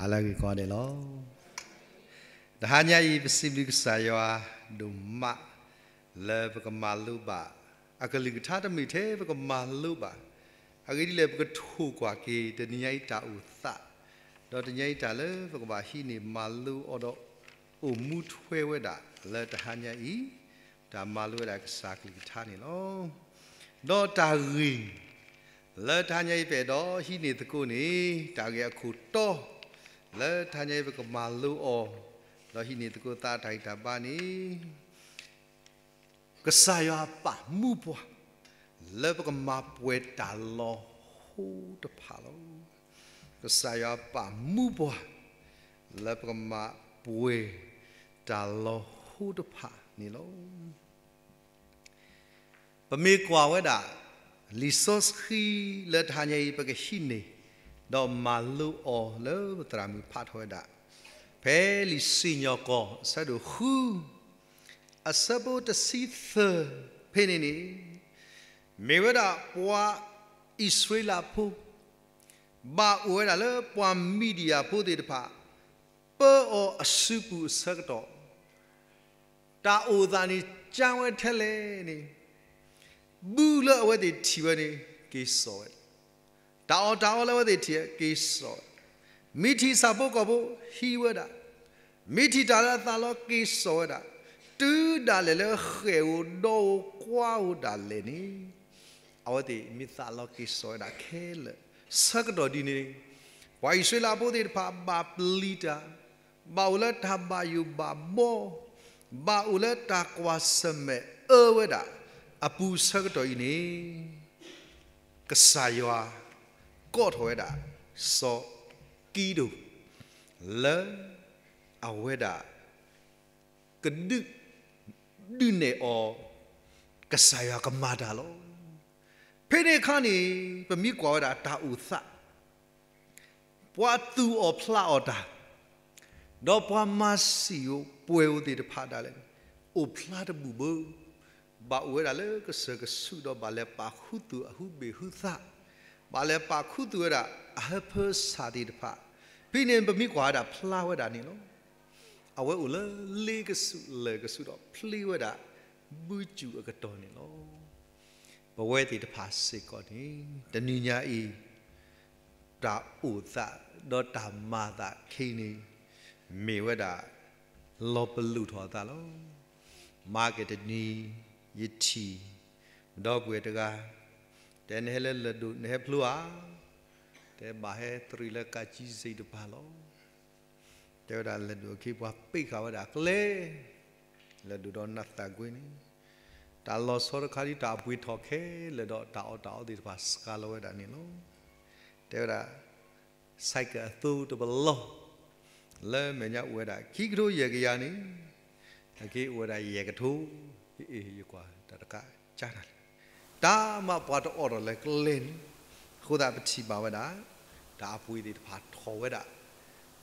အါလၢအဂ့ၤကိးဂၤဒဲးလီၤ. တဟါညါအံၤ ပစံးဘျုးကစၢ်ယွၤဒိၣ်မး လၢပကမၤလိဘၣ် အကလုၢ်ကထါတမ့ၢ်ထဲပကမၤလိဘၣ်, အဂ့ၢ်ဒ်လဲၣ် ပကထိၣ်ကွၢ်က့ၤ တနံၤညါအံၤတၢ်အိၣ်သး, ဒီးတနံၤညါအံၤတၢ်လၢပကဘၣ်ဟံးန့ၢ်မၤလိအီၤဒီး အိၣ်မူထွဲဝဲဒၣ် လၢတဟါညါအံၤ တၢ်မၤလိဝဲဒၣ်ကစၢ်ကလုၢ်ကထါန့ၣ်လီၤ. ဒီးတၢ်ဂ့ၢ် လၢတဟါညါအံၤ ပအဲၣ်ဒိးဟံးန့ၢ်သကိးန့ၣ် တၢ်ဂ့ၢ်အခိၣ်တီ လၢတဟါညါအံၤ ပကမၤလိအီၤ ဒီးဟံးန့ၢ်သကိးသးတၢ်ဂံၢ်တၢ်ဘါန့ၣ် ကစၢ်ယွၤပာ်မူပှၤ လၢပကမၤပှဲၤတၢ်လီၤဟိတဖၣ်လီၤ. ကစၢ်ယွၤပာ်မူပှၤ လၢပကမၤပှဲၤ တၢ်လီၤဟိတဖၣ်န့ၣ်လီၤ. ပမ့ၢ်ကွၢ်ဝဲဒၣ် လံာ်စီဆှံလၢတဟါညါအံၤ ပကဟံးန့ၢ် ဒီးမၤလိအီၤလၢပသရၣ်မုၣ်ဖးထီၣ်ဝဲဒၣ် ဖဲလံာ်စံၣ်ညီၣ်ကွီၢ် အဆၢဒိၣ်ဃု အဆၢဖိတဆံသၢ ဖဲန့ၣ်န့ၣ် မ့ၢ်ဝဲဒၣ်ပှၤအံၣ်စရ့လးဖိ ဘၣ်အိၣ်ဝဲဒၣ်လၢပှၤမံးဒယၣ်ဖိသ့ၣ်တဖၣ် ပၢအီၤအစုပူၤအဆၢကတီၢ် တၢ်အိၣ်သးန့ၣ် ကၢဝဲထဲလဲၣ်န့ၣ် ဘုလၢအဝဲသ့ၣ်ထံၣ်ဝဲန့ၣ် က့ၤစိာ်ဝဲ, တၢ်အီၣ်တၢ်အီလၢအဝဲသ့ၣ်ထံၣ် က့ၤစိာ်ဝဲ, မ့ၢ်ထံၣ်ဆၣ်ဖိကီၢ်ဖိဟံးဝဲဒၣ်, မ့ၢ်ထံၣ်တၢ်လၢအသးလီက့ၤစိာ်ဝဲဒၣ်, တုၤဒၣ်လဲာ်လၢဃဲၣ်ဧိၤဒီးဧိၤကွါဧိၤဒၣ်လဲာ်န့ၣ် အဝဲသ့ၣ်မ့ၢ်သးလီက့ၤစိာ်ဝဲဒၣ်ခဲလၢာ်, ဆၢကတီၢ်ဒ်န့ၣ် ပှၤအံၣ်စရ့လးဖိသ့ၣ်တဖၣ်ဘၣ်ပျံၤတၢ်, ဘၣ်အိၣ်လၢတၢ်ဘၣ်ယိၣ်ဘၣ်ဘီ, ဘၣ်အိၣ်လၢတၢ်ကွၢ်ဆၢၣ်မဲာ်အၢဝဲဒၣ်အပူၤဆၢကတီၢ်အံၤန့ၣ် ကစၢ်ယွၤကိးထီၣ်ဝဲဒၣ် စီၤကံဒိၣ် လၢအဝဲဒၣ် ကဒုး ဒုးနဲၣ်အီၤ ကစၢ်ယွၤကမၤတၢ်လီၤ. ဖဲန့ၣ်အခါန့ၣ် ပမ့ၢ်ကွၢ်ဝဲဒၣ်တၢ်အိၣ်သး ပှၤသူၣ်အီၣ်ဖျးအီၣ်တၢ် ဒီးပှၤမၤစံၣ်ဧိၤပှဲၤဧိၤသ့ၣ်တဖၣ်ဒၣ်လဲာ်န့ၣ် အိၣ်ဖျါတဘူၣ်ဘၣ်, ဘၣ်အိၣ်ဝဲဒၣ်လၢကစၢၢ်ကဆူးဒီးဘၣ်လဲၤပာ်ခူသူၣ်အဟုဘ့ၣ်ဟုသး, ဘၣ်လဲၤပာ်ခူသူၣ်ဝဲဒၣ်အဟၢဖၢဆၣ်သ့ၣ်တဖၣ်, ဖဲန့ၣ်ပမ့ၢ်ကွၢ်ဝဲဒၣ်ဖျါဝဲဒၣ်န့ၣ်လီၤ. အဝဲအိၣ်လၢလ့ကဆူးလၢၢ်ကဆူးဒီးဖျ့ဝဲဒၣ်ဘုစူၣ်အကတီၢ်န့ၣ်လီၤ. ပဝဲသ့ၣ်တဖၣ်စ့ၢ်ကီးန့ၣ် တနံၤညါအံၤ တၢ်အိၣ်သးဒီးတၢ်မၤသးခဲအံၤန့ၣ် မ့ၢ်ဝဲဒၣ် လီၤပလိာ်ထီၣ်အသးလီၤ. မၤက့ၤတနံၤ ယထံၣ် ဒီပုၢ်ဝဲၢ်တဂၤ တဲနဟဲလၢလၢၢ်ဒိၣ် နဟဲဖျိဧါ, တဲဘၣ်ဟဲတရံးလၢကးကံစ့ၣ်တပၤလီၤ. တဲဝဲဒၣ်လၢၢ်ဒိၣ်အခ့အပှၤပ့ၢ်ဃာ်ဝဲဒၣ်ကျဲ လၢၢ်ဒိၣ်ဒီးနၤသၣ်ကွ့န့ၣ် တၢ်လီၤဆီတခါဒ်တၢ်အပှ့ၤထီၣ်ခဲလၢာ်ဒီး တၢ်အီၣ်တၢ်အီသ့ၣ်တဖၣ်စှၤလီၤဝဲဒၣ်န့ၣ်လီၤ. တဲဝဲဒၣ် ဆိုင်ကယ် အသိတဘျီ လၢမဲာ်ညါအိၣ်ဝဲဒၣ် ခံကထိယဲၢ်ကယၤန့ၣ် အက့ၢ်အိၣ်ဝဲဒၣ်ယဲၢ်ကထိ, ယကွၢ်တၢ်တခါကၢ်နၤလံ, တၢ်မၤပှၤတအီၣ်ထီၣ်လၢကျဲန့ၣ်, အဃိသတးပထံၣ်ဘၣ်ဝဲဒၣ် တၢ်အပှ့ၤသ့ၣ်တဖၣ်ထီၣ်ဝဲဒၣ်,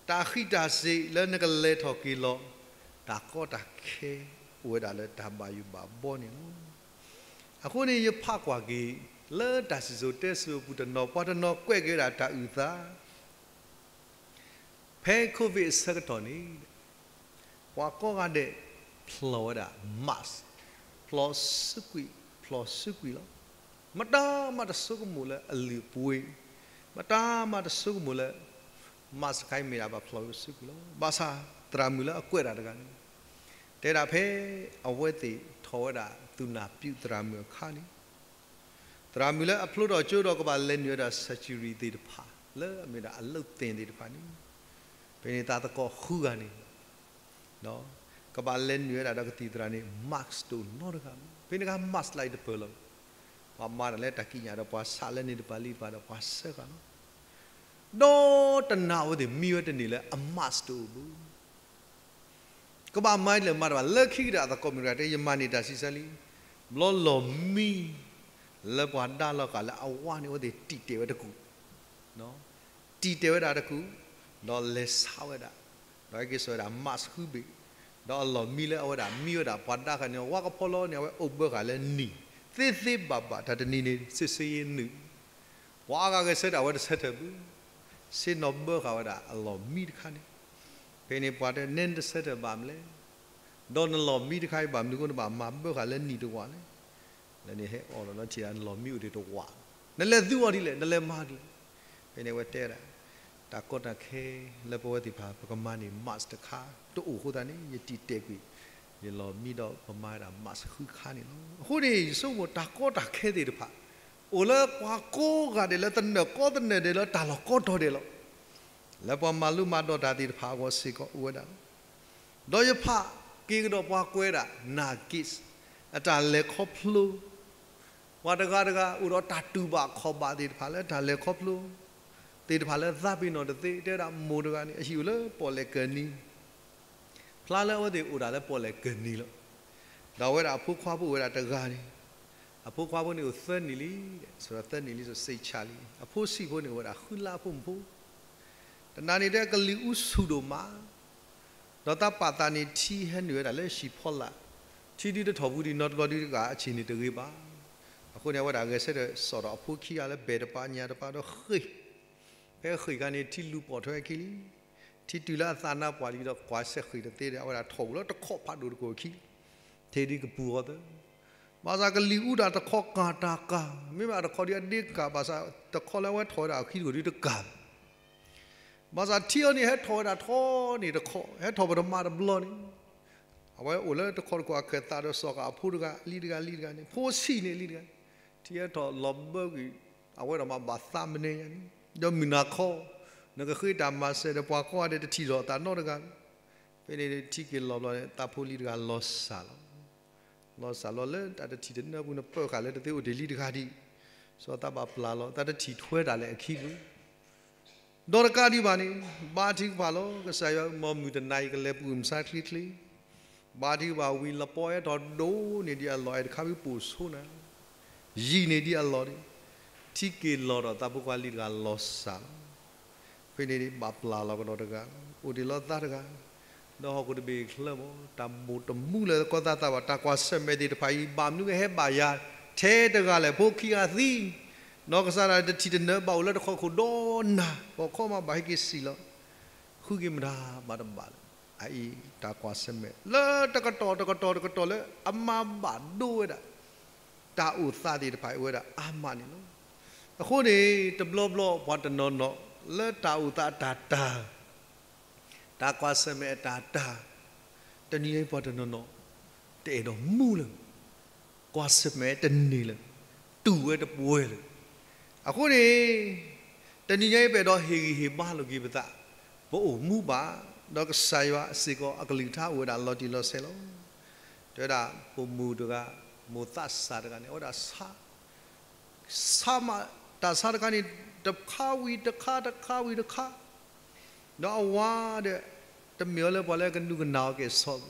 တၢ်ဃံးတၢ်စ့ၤလၢနကလဲၤထီၣ်က့ၤလီၤ, တၢ်ကီတၢ်ခဲအိၣ်ဝဲဒၣ်လၢတၢ်ဘၣ်ယိၣ်ဘၣ်ဘီန့ၣ်လီၤ. အဃိန့ၣ် ယဖးကွၢ်က့ၤ လၢတၢ်စံၣ်စိၤတဲစိၤအပူၤတနီၤ ပှၤတနီၤကွဲးက့ၤဝဲဒၣ်တၢ်အုၣ်သး ဖဲ covid အဆၢကတီၢ်န့ၣ် ပှၤကိးဂၤဒဲးဖျီၣ်ဝဲဒၣ် mask, ဖျီၣ်စုကွံာ် ဖျီၣ်စုကွံာ်လီၤ. မတၤမးတဆိကမိၣ်လၢအလုၢ်အပှ့ၤ, မတၤမးတဆိကမိၣ်လၢ mask တခါအံၤမ့ၢ်ဒၣ်ဘၣ်ဖျီၣ်ဝဲစုကွံာ်လီၤ. ဘၣ်ဆၣ်သရၣ်မုၣ်လၢအကွဲးတၢ်တဂၤန့ၣ် တဲဒၣ်ဖဲအဝဲသ့ၣ်ထီၣ်ဝဲဒၣ်သူၣ်နၢ်ပၠူးသရၣ်မုၣ်အခါန့ၣ် သရၣ်မုၣ်လၢအဖျိထီၣ်ကၠိဒီးကဘၣ်လဲၤနုာ်ဝဲဒၣ် surgery သ့ၣ်တဖၣ် လၢအမ့ၢ်ဒၣ်အလုပ်သင်သ့ၣ်တဖၣ်န့ၣ် ဖဲန့ၣ်သးသကိးဃုဂၤန့ၣ် ကဘၣ်လဲၤနုာ်ဝဲဒၣ်ဒီးကသံၣ်သရၣ်န့ၣ် mask တအိၣ်နီတဂၤဘၣ်. ဖဲန့ၣ်အခါ mask လၢအံၤတပၢၢ်လီၤ. ပှၤမၤတၢ်လၢတၢ်ကံးညာ်ဒီးပှၤဆးလၢန့ၣ်တပၤလံတပၤဒီးပှၤစၢဃာ်လီၤ. ဒီးတနာ်အဝဲသ့ၣ်မံဝဲတန့ၢ်လၢအ mask တအိၣ်ဘၣ်. ကဘၣ်မၤလၢမၤတဘၣ် လၢခံကတၢၢ်အသကိးမုၣ်တဂၤတဲ ယမၤန့ၢ်တၢ်ဆံးစၢ်လံ. ဘျီလီၢ်မံ လၢပှၤဒါလီၤဃာ်လၢအဝါန့ၣ် အဝဲသ့ၣ်တံာ်တဲာ်ဝဲတကူၣ် တံာ်တဲာ်ဝဲဒၣ်တကူၣ်, ဒီးလဲၤဆါဝဲဒၣ်, ဒီးဟဲက့ၤစိာ်ဝဲဒၣ် mask ဃုဘ့ၣ်, ဒီးအလီၢ်မံလၢအဝဲဒၣ်မံဝဲဒၣ် ပှၤဒါဃာ်န့ၣ် ဝါကဖီလီၤန့ၣ် အဝဲအိၣ်ဘၢဃာ်လၢနံၣ်, သ့သ့ဘၣ်ဘၣ် တၢ်တနံၤန့ၣ် စစ်ဆေးရေးနုာ်, ပှၤအါဂၤဂဲၤဆၢထၢၣ် အဝဲတဆၢထၢၣ်ဘၣ်. ဆ့ၣ်နီၤဘၢဃာ်ဝဲဒၣ်အလီၢ်မံတခါန့ၣ်, ဖဲန့ၣ်ပှၤတဲနဲနတဆၢထၢၣ်ဘၣ်မလဲၣ်, ဒီးနလီၢ်မံတခါအံၤဘၣ်မနုၤအဃိနဘၣ်မၤဘၢဃာ်လၢနံၣ်တဝာ်လဲၣ်, လၢန့ၣ်ဟဲအီၣ်လီၤဒီးထံၣ်နလီၢ်မံအိၣ်တ့ၢ်တဝာ်, နလဲၤသူအီၤဒ်လဲၣ် နလဲၤမၤဒ်လဲၣ်, ဖဲန့ၣ်အဝဲတဲဒၣ်, တၢ်ကီတၢ်ခဲလၢပဝဲသ့ၣ်တဖၣ် ပကမၤန့ၢ် mask တခါတအိၣ်အဃိသတးန့ၣ် ယတံာ်တဲာ်ကွံာ် ယလီၢ်မံဒီးပမၤဒၣ် mask ဃုခါန့ၣ်လီၤ. အဃိန့ၣ် ယဆိကမိၣ်တၢ်ကီတၢ်ခဲသ့ၣ်တဖၣ် အိၣ်လၢပှၤကိးဂၤဒဲးလၢတနၢၤကီတနၢၤဒဲးလၢတၢ်လီၢ်ကီတီၤဒဲးလီၤ. လၢပှၤမၤလိမၤဒိးတၢ်သ့ၣ်တဖၣ်အဂီၢ်စ့ၢ်ကီးအိၣ်ဝဲဒၣ်လီၤ. ဒီးယဖးက့ၤကဒီးပှၤကွဲးဒၣ် နာ်က့း အတၢ်လဲၤခီဖျိ ပှၤတဂၤတဂၤအိၣ်ဒီးတၢ်တူၢ်ဘၣ်ခီၣ်ဘၣ်သ့ၣ်တဖၣ်လၢတၢ်လဲၤခီဖျိ သ့ၣ်တဖၣ်လၢသးပ့ၤနီၣ်တသ့ တဲဝဲဒၣ်မိၢ်တဂၤန့ၣ် အဟံၣ်အိၣ်လၢပီၣ်လဲၣ်ကၢၢ်နံၤ ဖျါလၢအဝဲသ့ၣ်အိၣ်ဒၣ်လၢပီၣ်လဲၣ်ကၢၢ်နံၤလီၤ. ဒီးအဝဲဒၣ်အဖိခွါဖိအိၣ်ဝဲဒၣ်တဂၤန့ၣ်, အဖိခွါဖိန့ၣ်အိၣ်သၢနံၣ်လံ, စးထီၣ်သၢနံၣ်လံ စိတ်ချ လံ, အဖိဆံးဖိန့ၣ် အိၣ်ဝဲဒၣ်ဃုလါအဖိမုၣ်ဖိ တနၤန့ၣ်တဲကလံၤအူဆူၣ်ဒိၣ်မး, ဒီးတၢ်ပာ်သးန့ၣ်ထံဟဲနုာ်ဝဲဒၣ်လၢဟံၣ်ဖီလာ်, ထံဒုတထီၣ်ပူၤဒံးနီတဘျီဒုတဂၤ အဆံၣ်န့ၣ်တဂ့ၤဘၣ်. အဃိန့ၣ် အဝဲဒၣ်ဂဲၤဆၢထၢၣ်စိာ်ဒီးအဖိခံဂၤလၢဘဲၣ်တပၤညၣ်တပၤဒီးဃ့ၢ်, ဖဲဃ့ၢ်ခါန့ၣ် ထံလူၤပိာ်ထွဲဝဲခံလံ. ထံတုၤလၢအသးနါပှၢ်လံဒီးကွၢ်စဲးဃ့ၢ်တသ့ဒီး အဝဲဒၣ်ထီၣ်အိၣ်လၢတခီဖးဒိၣ်တကိၢ်ခံ, ထဲဒ်ကပူၤအီၤသၢ ဘၣ်ဆၣ်ကလံၤအူတၢ်တခီကၢ်တၢ်ကၢ်, မ့မ့ၢ်အတခီဒ်အဒ့ကၢ် ဘၣ်ဆၣ်တခီလၢအဝဲထီၣ်ဝဲဒၣ်အခံတကိၢ်ဒ်တကၢ် ဘၣ်ဆၣ်ထံအီၤန့ၣ် ဟဲထီၣ်ဝဲဒၣ်ထီန့ၣ်တခီ, ဟဲထီၣ်ပထမတဘျီန့ၣ်, အဝဲအိၣ်လၢတခီတကိၢ်အကသးဒီးစိာ်ဃာ်အဖိတဂၤလံတဂၤန့ၣ်, ဖိဆံးန့ၣ်လံတဂၤ, ထံဟဲထီၣ်လီၤဘၢကွံာ်, အဝဲဒၣ်မၤဘၣ်သးမနုၤညါန့ၣ်, ဒီးမုၢ်နၤခီ, နကဃ့တၢ်မၤစၢၤဒီးပှၤကိးဂၤဒဲးတထံၣ်ထီၣ်အသးနီတဂၤ, ဖဲန့ၣ်ထံက့ၤလီၤဘျီန့ၣ် သးဖိလံတဂၤလီၤစၢ်လီၤ. လီၤစၢ်လီၤလၢတၢ်တထံၣ်တနၢပူၤန့ၣ် ပၢဃာ်လၢတသ့အိၣ်တ့ၢ်လံတဂၤဒံး, စီၤသးဘၣ်ပျၢ်လီၤ တၢ်တထံၣ်ထွဲတၢ်လဲၣ်အခံပူၤ ဒီးတကးဒံးဘၣ်န့ၣ်, ဘါထုကဖၣ်လီၤ. ကစၢ်ယွၤမ့ၢ်မုၢ်တနၤအံၤ ကလဲၤပူၤမုၢ်ဆါချ့ချ့, ဘါထုကဖၣ်ဝံၤလပီအဲၣ်ထီၣ်ဒိၣ်န့ၢ်ဒံးအလီၢ်အဲၣ်တခါဝံၤပိာ်ဆိနၤ, ယံာ်န့ၢ်ဒံးအလီၢ်န့ၣ်, ထံက့ၤလီၤဒီးသးဖိခွါလံတဂၤလီၤစၢ်လီၤ. ဖဲန့ၣ်ဘၣ်ပျၢ်လီၤကဒီးတဂၤ, အိၣ်တ့ၢ်လီၤသးတဂၤ, ဒီးဟီၣ်ခိၣ်တဘ့ၣ်ချၢမး တၢ်မိၣ်တမူလၢကီၢ်သးသးဘၣ် တၢ်ကွၢ်ဆၢၣ်မဲာ်သ့ၣ်တဖၣ်အံၤ ဘၣ်မနုၤကဟဲဘၣ်ယၤထဲတဂၤလဲၣ်. ဖိခံဂၤသံ, နီၢ်ကစၢ်ဒၣ်တထံၣ်တနၢဘၣ်အိၣ်လၢတခီခိၣ်ဒီနၤ, ပိာ်ခွါမးဘၣ်ဟဲက့ၤစံၣ်လီၤ, ဃုက့ၤမတၤဘၣ်တဘၣ်လၢၤ. အအံၤတၢ်ကွၢ်ဆၢၣ်မဲာ် လၢတကတီၢ်တကတီၢ်တကတီၢ်လၢအမၤဘၣ်ဒိဝဲဒၣ် တၢ်အိၣ်သးသ့ၣ်တဖၣ်အိၣ်ဝဲဒၣ်အါမးန့ၣ်လီၤ. အဃိန့ၣ် တဘျီဘျီပှၤတနီၤနီၤ လၢတၢ်အိၣ်သးအတၢ်တၢ် တၢ်ကွၢ်ဆၢၣ်မဲာ်အတၢ်တၢ်, တနံၤညါအံၤပှၤတနီၤနီၤ တအဲၣ်ဒိးမူလၢၤ, ကွၢ်ဆၢၣ်မဲာ်တန့ၢ်လၢၤ, တူၢ်ဝဲတပှဲၤလၢၤ. အဃိန့ၣ် တနံၤညါအံၤ ပအဲၣ်ဒိးဟ့ၣ်ဂံၢ်ဟ့ၣ်ဘါလိာ်က့ၤပသး, ပအိၣ်မူဘၣ်, ဒီးကစၢ်ယွၤစ့ၢ်ကီးအကလုၢ်ကထါအိၣ်ဝဲဒၣ်လီၤတံၢ်လီၤဆဲးလီၤ. တဲဝဲဒၣ်ပိာ်မုၣ်တဂၤ, မိၢ်သးစၢ်တဂၤန့ၣ် အဝဲဒၣ်ဆါ ဆါမး, တၢ်ဆါတခါန့ၣ် တခါဝံၤတခါ တခါဝံၤတခါ, ဒီးအဝၤဒီး တမ့ၢ်အီၤလၢပှၤလၢကနူကနၣ်အီၤကဲၣ်ဆိး,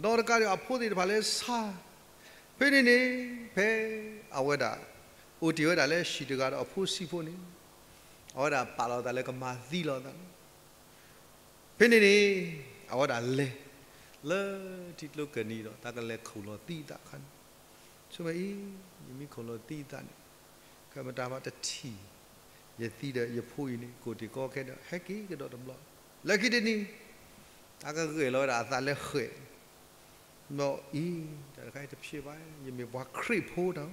ဒီးတကးဒံးအဖိသ့ၣ်တဖၣ်လၢဆါ, ဖဲန့ၣ်န့ၣ် ဖဲအဝဲဒၣ် အိၣ်တ့ၢ်ဝဲဒၣ်လၢဟံၣ်တဂၤဒီးအဖိဆံးဖိန့ၣ်, အဝဲဒၣ်ပာ်လီၤသးလၢကမၤသံလီၤသးလီၤ. ဖဲန့ၣ်န့ၣ် အဝဲဒၣ်လဲၤ လၢထံကျိကၢၢ်နံၤဒီး တၢ်ကလဲၤခိၣ်လီၤသံသးအခါန့ၣ်, ဆိကမိၣ်အံၤ ယမ့ၢ်ခိၣ်လီၤသံသးန့ၣ်, ကမတၤမးတထံၣ် ယသံဒီးယဖိအံၤန့ၣ် ကိၣ်တ့ၢ်ကီခဲဒီး ဟဲက့ၤကဒီးတဘျီ, လၢခံတနံၤ တၢ်ကဂဲၤလီၤဝဲဒၣ်အသးလၢဃဲး ဒီးအံၤ တၢ်တခါအံၤတဖျဲးဘၣ်, ယမ့ၢ်ပှၤခရံာ်ဖိတၢ်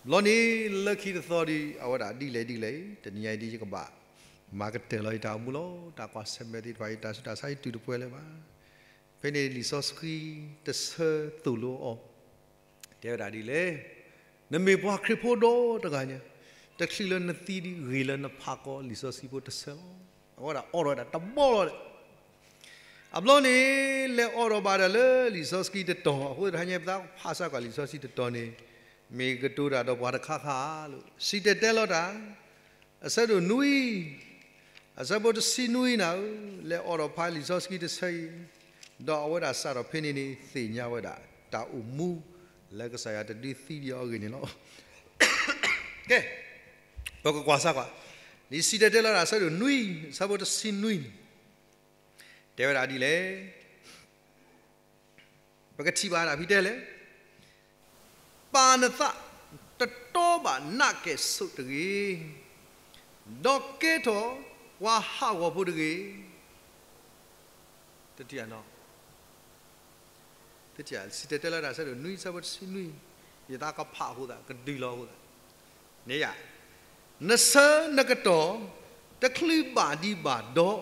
ဘျီန့ၣ် လၢခံတသီဒီး အဝဲဒၣ်ဒ်လဲၣ်ဒ်လဲၣ်, တနံၤညါအံၤဒ်ယကဘၣ် မၤကတၢၢ်လီၤယတၢ်အိၣ်မူလီၤ. တၢ်ကွၢ်ဆၢၣ်မဲာ်သ့ၣ်တဖၣ်အံၤ တၢ်ဆူးတၢ်ဆါအံၤတုၤတပှဲၤလၢၤဘၣ်. ဖဲန့ၣ်လံာ်စီဆှံတဆၢသိၣ်လိအီၤ, တဲဝဲဒၣ်ဒ်လဲၣ်, နမ့ၢ်ပှၤခရံာ်ဖိဒီတဂၤညါ, တချုးလၢနသံဒံး ဂ့ၤလၢနဖးကီးလံာ်စီဆှံဖိတဆၢလီၤ. အဝဲဒၣ်အိးထီၣ်ဝဲဒၣ်တဘီလီၤဒီး အဘျီန့ၣ် လဲၤအိးထီၣ်ဘၣ်ဒီးလၢလံာ်စီဆှံတတီၤ, အဃိတဟါညါပသးဖးစၢ်ကွၢ်လံာ်စီဆှံတတီၤန့ၣ် မ့ၢ်ကတိၤတၢ်ဒီးပှၤတခါခါဧါ, စံၣ်တဲၤတဲလီၤတၢ် အဆၢဒိၣ်နွံ, အဆၢဖိတဆံနွံနၤဧၢ, လဲၤအိးထီၣ်ဖးလံာ်စီဆှံတဆၢအံၤ, ဒီးအဝဲဒၣ်စးထီၣ်ဖဲန့ၣ်န့ၣ် သ့ၣ်ညါဝဲဒၣ် တၢ်အိၣ်မူ လၢကစၢ်ယွၤတဒုးသံဒံးအီၤအဂ့ၢ်န့ၣ်လီၤ. ကဲ, ပကကွၢ်စၢ်ကွၢ်, လံာ်စံၣ်တဲၤတဲလီၤတၢ်အဆၢဒိၣ်နွံ, အဆၢဖိတဆံနွံန့ၣ် တဲဝဲဒၣ်ဒ်လဲၣ်, ပကထံၣ်ဘၣ်ဒၣ်ဖဲတဲလဲၣ်, ပာ်နသးတတီဘၣ်နးကဲၣ်ဆိးတဂ့ၤ, ဒီးကဲထီၣ်ပှၤဟးဂီၤဖိတဂ့ၤ. တထံၣ်ဧါနီၤ, တထံၣ်ဧါ, စံၣ်တဲၤတဲလီၤတၢ်ဆၢဒိၣ်နွံ ဆၢဖိတဆံနွံ, ယသးကဖးအဃိသတး ကဒုးလီၤအဃိသတး, န့ၣ်ယါ, နဆၢနကတီၢ်တချုးဘၣ်ဒံးဘၣ်ဒီး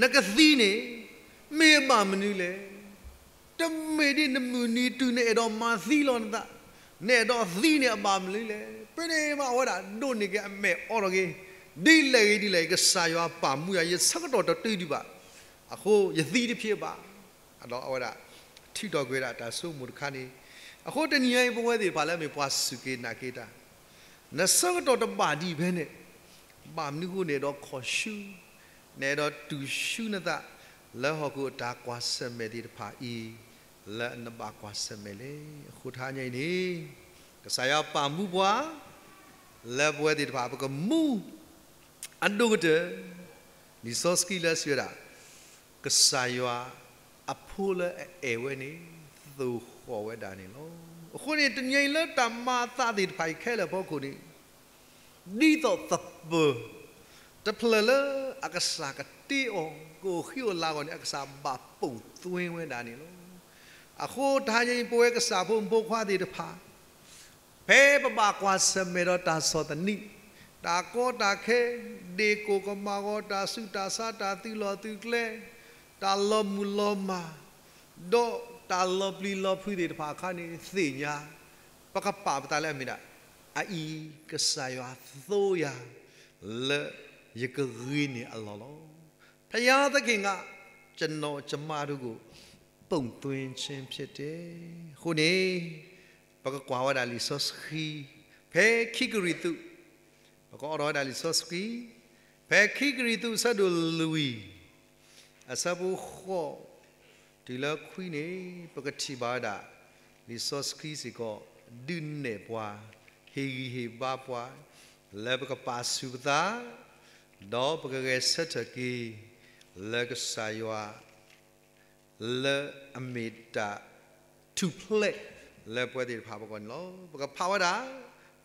နကသံန့ၣ် မ့ၢ်အဘၣ်မနုၤလဲၣ်. တမ့ၢ်ဒ်နမုၢ်နံၤတုၤနအဲၣ်ဒိးမၤသံလီၤနသး, နအဲၣ်ဒိးသံန့ၣ်အဘၣ်မနုၤလဲၣ်. ဖဲန့ၣ်မး အဝဲဒၣ်ဒိးန့ၢ်က့ၤအမဲာ်အိးထီၣ်က့ၤ, ဒ်လဲၣ်ဂ့ၤဒ်လဲၣ်ဂ့ၤ ကစၢ်ယွၤပာ်မူယၤ ယဆၢကတီၢ်တတုၤဒံးဘၣ်, အဃိယသံတဖျ့ဘၣ်. ဒီးအဝဲဒၣ် ထုးထီၣ်ကွံာ်ဝဲဒၣ်တၢ်ဆိကမိၣ်တခါန့ၣ်, အဃိတနံၤညါအံၤ ပဝဲသ့ၣ်တဖၣ်လၢအမ့ၢ်ပှၤစူၢ်က့ၤနာ်က့ၤတၢ် နဆၢကတီၢ်တဘၣ်ဒံးဖဲန့ၣ်, ဘၣ်မနုၤအဃိနအဲၣ်ဒိးခီၣ်ဆူ, နအဲၣ်ဒိးတုၤဆူနသး လၢဟီၣ်ခိၣ်အတၢ်ကွၢ်ဆၢၣ်မဲာ်သ့ၣ်တဖၣ်အံၤ, လၢနဘၣ်ကွၢ်ဆၢၣ်မဲာ်လဲၣ်. အဃိတဟါညါအံၤန့ၣ်, ကစၢ်ယွၤပာ်မူပှၤ လၢပဝဲသ့ၣ်တဖၣ် ပကမူ အဒိၣ်ကတၢၢ်, လံာ်စီဆှံလၢစံးဝဲဒၣ်, ကစၢ်ယွၤအဖိလၢအအဲၣ်ဝဲန့ၣ် သိၣ်ဃီၣ်ဝဲဒၣ်န့ၣ်လီၤ. အဃိန့ၣ် တနံၤအံၤလၢတၢ်မၤအသးသ့ၣ်တဖၣ်အံၤခဲလၢာ်အဖီခိၣ်န့ၣ်, ဒ်သိးသပၢၤတဖျၢၣ်လၢအကစၢ်ကတ့အီၤ ကအိၣ်ဃံအိၣ်လၤအဂီၢ်န့ၣ် အကစၢ်ဘၣ်ပိာ်သွ့ဝဲဒၣ်န့ၣ်လီၤ. အဃိတဟါညါအံၤ ပဝဲကစၢ်ဖိမုၣ်ဖိခွါသ့ၣ်တဖၣ် ဖဲပဘၣ်ကွၢ်ဆၢၣ်မဲာ်ဒီးတၢ်ဆီၣ်သနံး, တၢ်ကီတၢ်ခဲ, ဒ့ၣ်ကိၢ်ကမၣ်ဂီၤ, တၢ်ဆူးတၢ်ဆါ, တၢ်သုးလီၢ်သုးကျဲ, တၢ်လီၤမုၢ်လီၤမၢ်, ဒီးတၢ်လီၤပျံၤလီၤဖုးသ့ၣ်တဖၣ်အခါန့ၣ် သ့ၣ်ညါ, ပကပာ်ပသးလၢအမ့ၢ်ဒၣ်, အအံၤကစၢ်ယွၤသိယၤ လၢယကဂ့ၤန့ၢ်အလီၢ်လီၤ. ဘုရားသခင်က ကျွန်တော် ကျွန်မတို့ကို ပုံသွင်းခြင်းဖြစ်တယ်. အဃိန့ၣ် ပကကွၢ်ဝဲဒၣ်လံာ်စီဆှံ ဖဲခံကရံၣ်သူး, ပကအိးထီၣ်ဝဲဒၣ်လံာ်စီဆှံ ဖဲခံကရံၣ်သူး အဆၢဒိၣ်လွံၢ်, အဆၢဖိဃိး တုၤလၢခွံန့ၣ် ပကထံၣ်ဘၣ်ဝဲဒၣ် လံာ်စီဆှံစ့ၢ်ကီး ဒုးနဲၣ်ပှၤ, ဟ့ၣ်ဂံၢ်ဟ့ၣ်ဘါပှၤ လၢပကပာ်ဆူၣ်ပသး, ဒီးပကဂဲၤဆၢထၢၣ်က့ၤ လၢကစၢ်ယွၤ လၢအမ့ၢ်တၢ်ထူၣ်ဖျဲး လၢပဝဲသ့ၣ်တဖၣ်အဂီၢ်န့ၣ်လီၤ. ပကဖးဝဲဒၣ်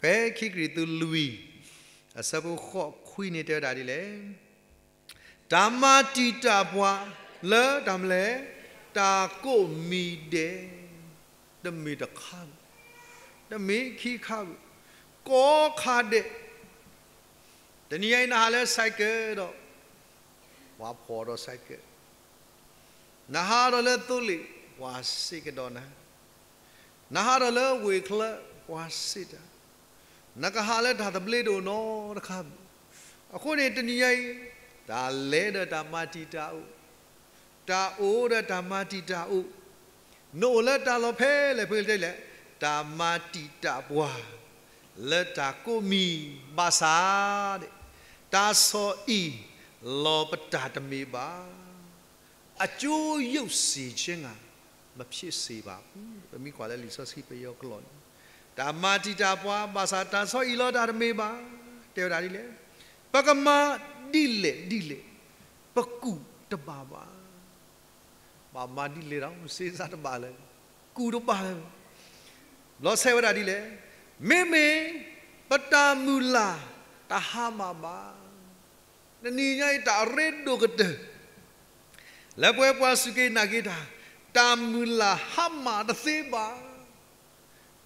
ဖဲခံကရံၣ်သူးလွံၢ် အဆၢဖိဃိးခွံန့ၣ်တဲဝဲဒၣ်ဒ်လဲၣ်. တၢ်မၤတံာ်တာ်ပှၤလၢတၢ်မနုၤလဲၣ်, တၢ်ကိးမံၤဒဲး, တမ့ၢ်တခါဘၣ်, တမ့ၢ်ခံခါဘၣ်, ကိးခါဒဲး. တနံၤညါအံၤ နဟးလၢ cycle ဒီး ပှၤဖီၣ်ဒီး cycle, နဟးဒီးလၢသိလ့ၣ် ပှၤစံးကဒီးနၤ, နဟးဒီးလၢဝ့ၢ်ချၢ ပှၤစံးတၢ်, နကဟးလၢတၢ်သဘျ့ဒိၣ်နီတခါဘၣ်. အဃိန့ၣ် တနံၤညါအံၤ တၢ်လဲၤဒီးတၢ်မၤတံာ်တာ်အိၣ်, တၢ်အိၣ်ဒီးတၢ်မၤတံာ်တာ်အိၣ်, နအိၣ်လၢတၢ်လီၢ်ဖဲလဲၣ်ဖဲလဲၣ်, တၢ်မၤတံာ်တာ်ပှၤ လၢတၢ်ကိးမံၤဘၣ်ဆၣ်, တၢ်ဆီၣ်အံၣ်လီၤပတၢ်တမ့ၢ်ဘၣ်. အကျိုးယုတ်စေခြင်းငှာ မဖြစ်စေပါဘူး. ပမ့ၢ်ကွၢ်လၢလံာ်စီဆှံပယီၤကျိာ်န့ၣ်, တၢ်မၤတံာ်တာ်ပှၤဘၣ်ဆၣ် တၢ်ဆီၣ်အံၣ်လီၤတၢ်တမ့ၢ်ဘၣ်. တဲဝဲဒၣ်ဒ်လဲၣ်, ပကမၤဒ်လဲၣ်ဒ်လဲၣ်, ပကူၣ်တဘၣ်ဘၣ်. ဘၣ်မၤဒ်လဲၣ်ဒီး စ့စးတဘၣ်လၢၤ, ကူၣ်တဘၣ်လၢၤ. ဘျီဆဲးဝဲဒၣ်ဒ်လဲၣ်, မ့မ့ၢ်ပတၢ်မုၢ်လၢ်တဟါမၢ်ဘၣ်. တနံၤညါအံၤ တၢ်အရ့ဒိၣ်ကတၢၢ် လၢပဝဲပှၤစူၢ်က့ၤနာ်က့ၤတၢ်, တၢ်မုၢ်လၢ်ဟါမၢ်တသ့ဘၣ်.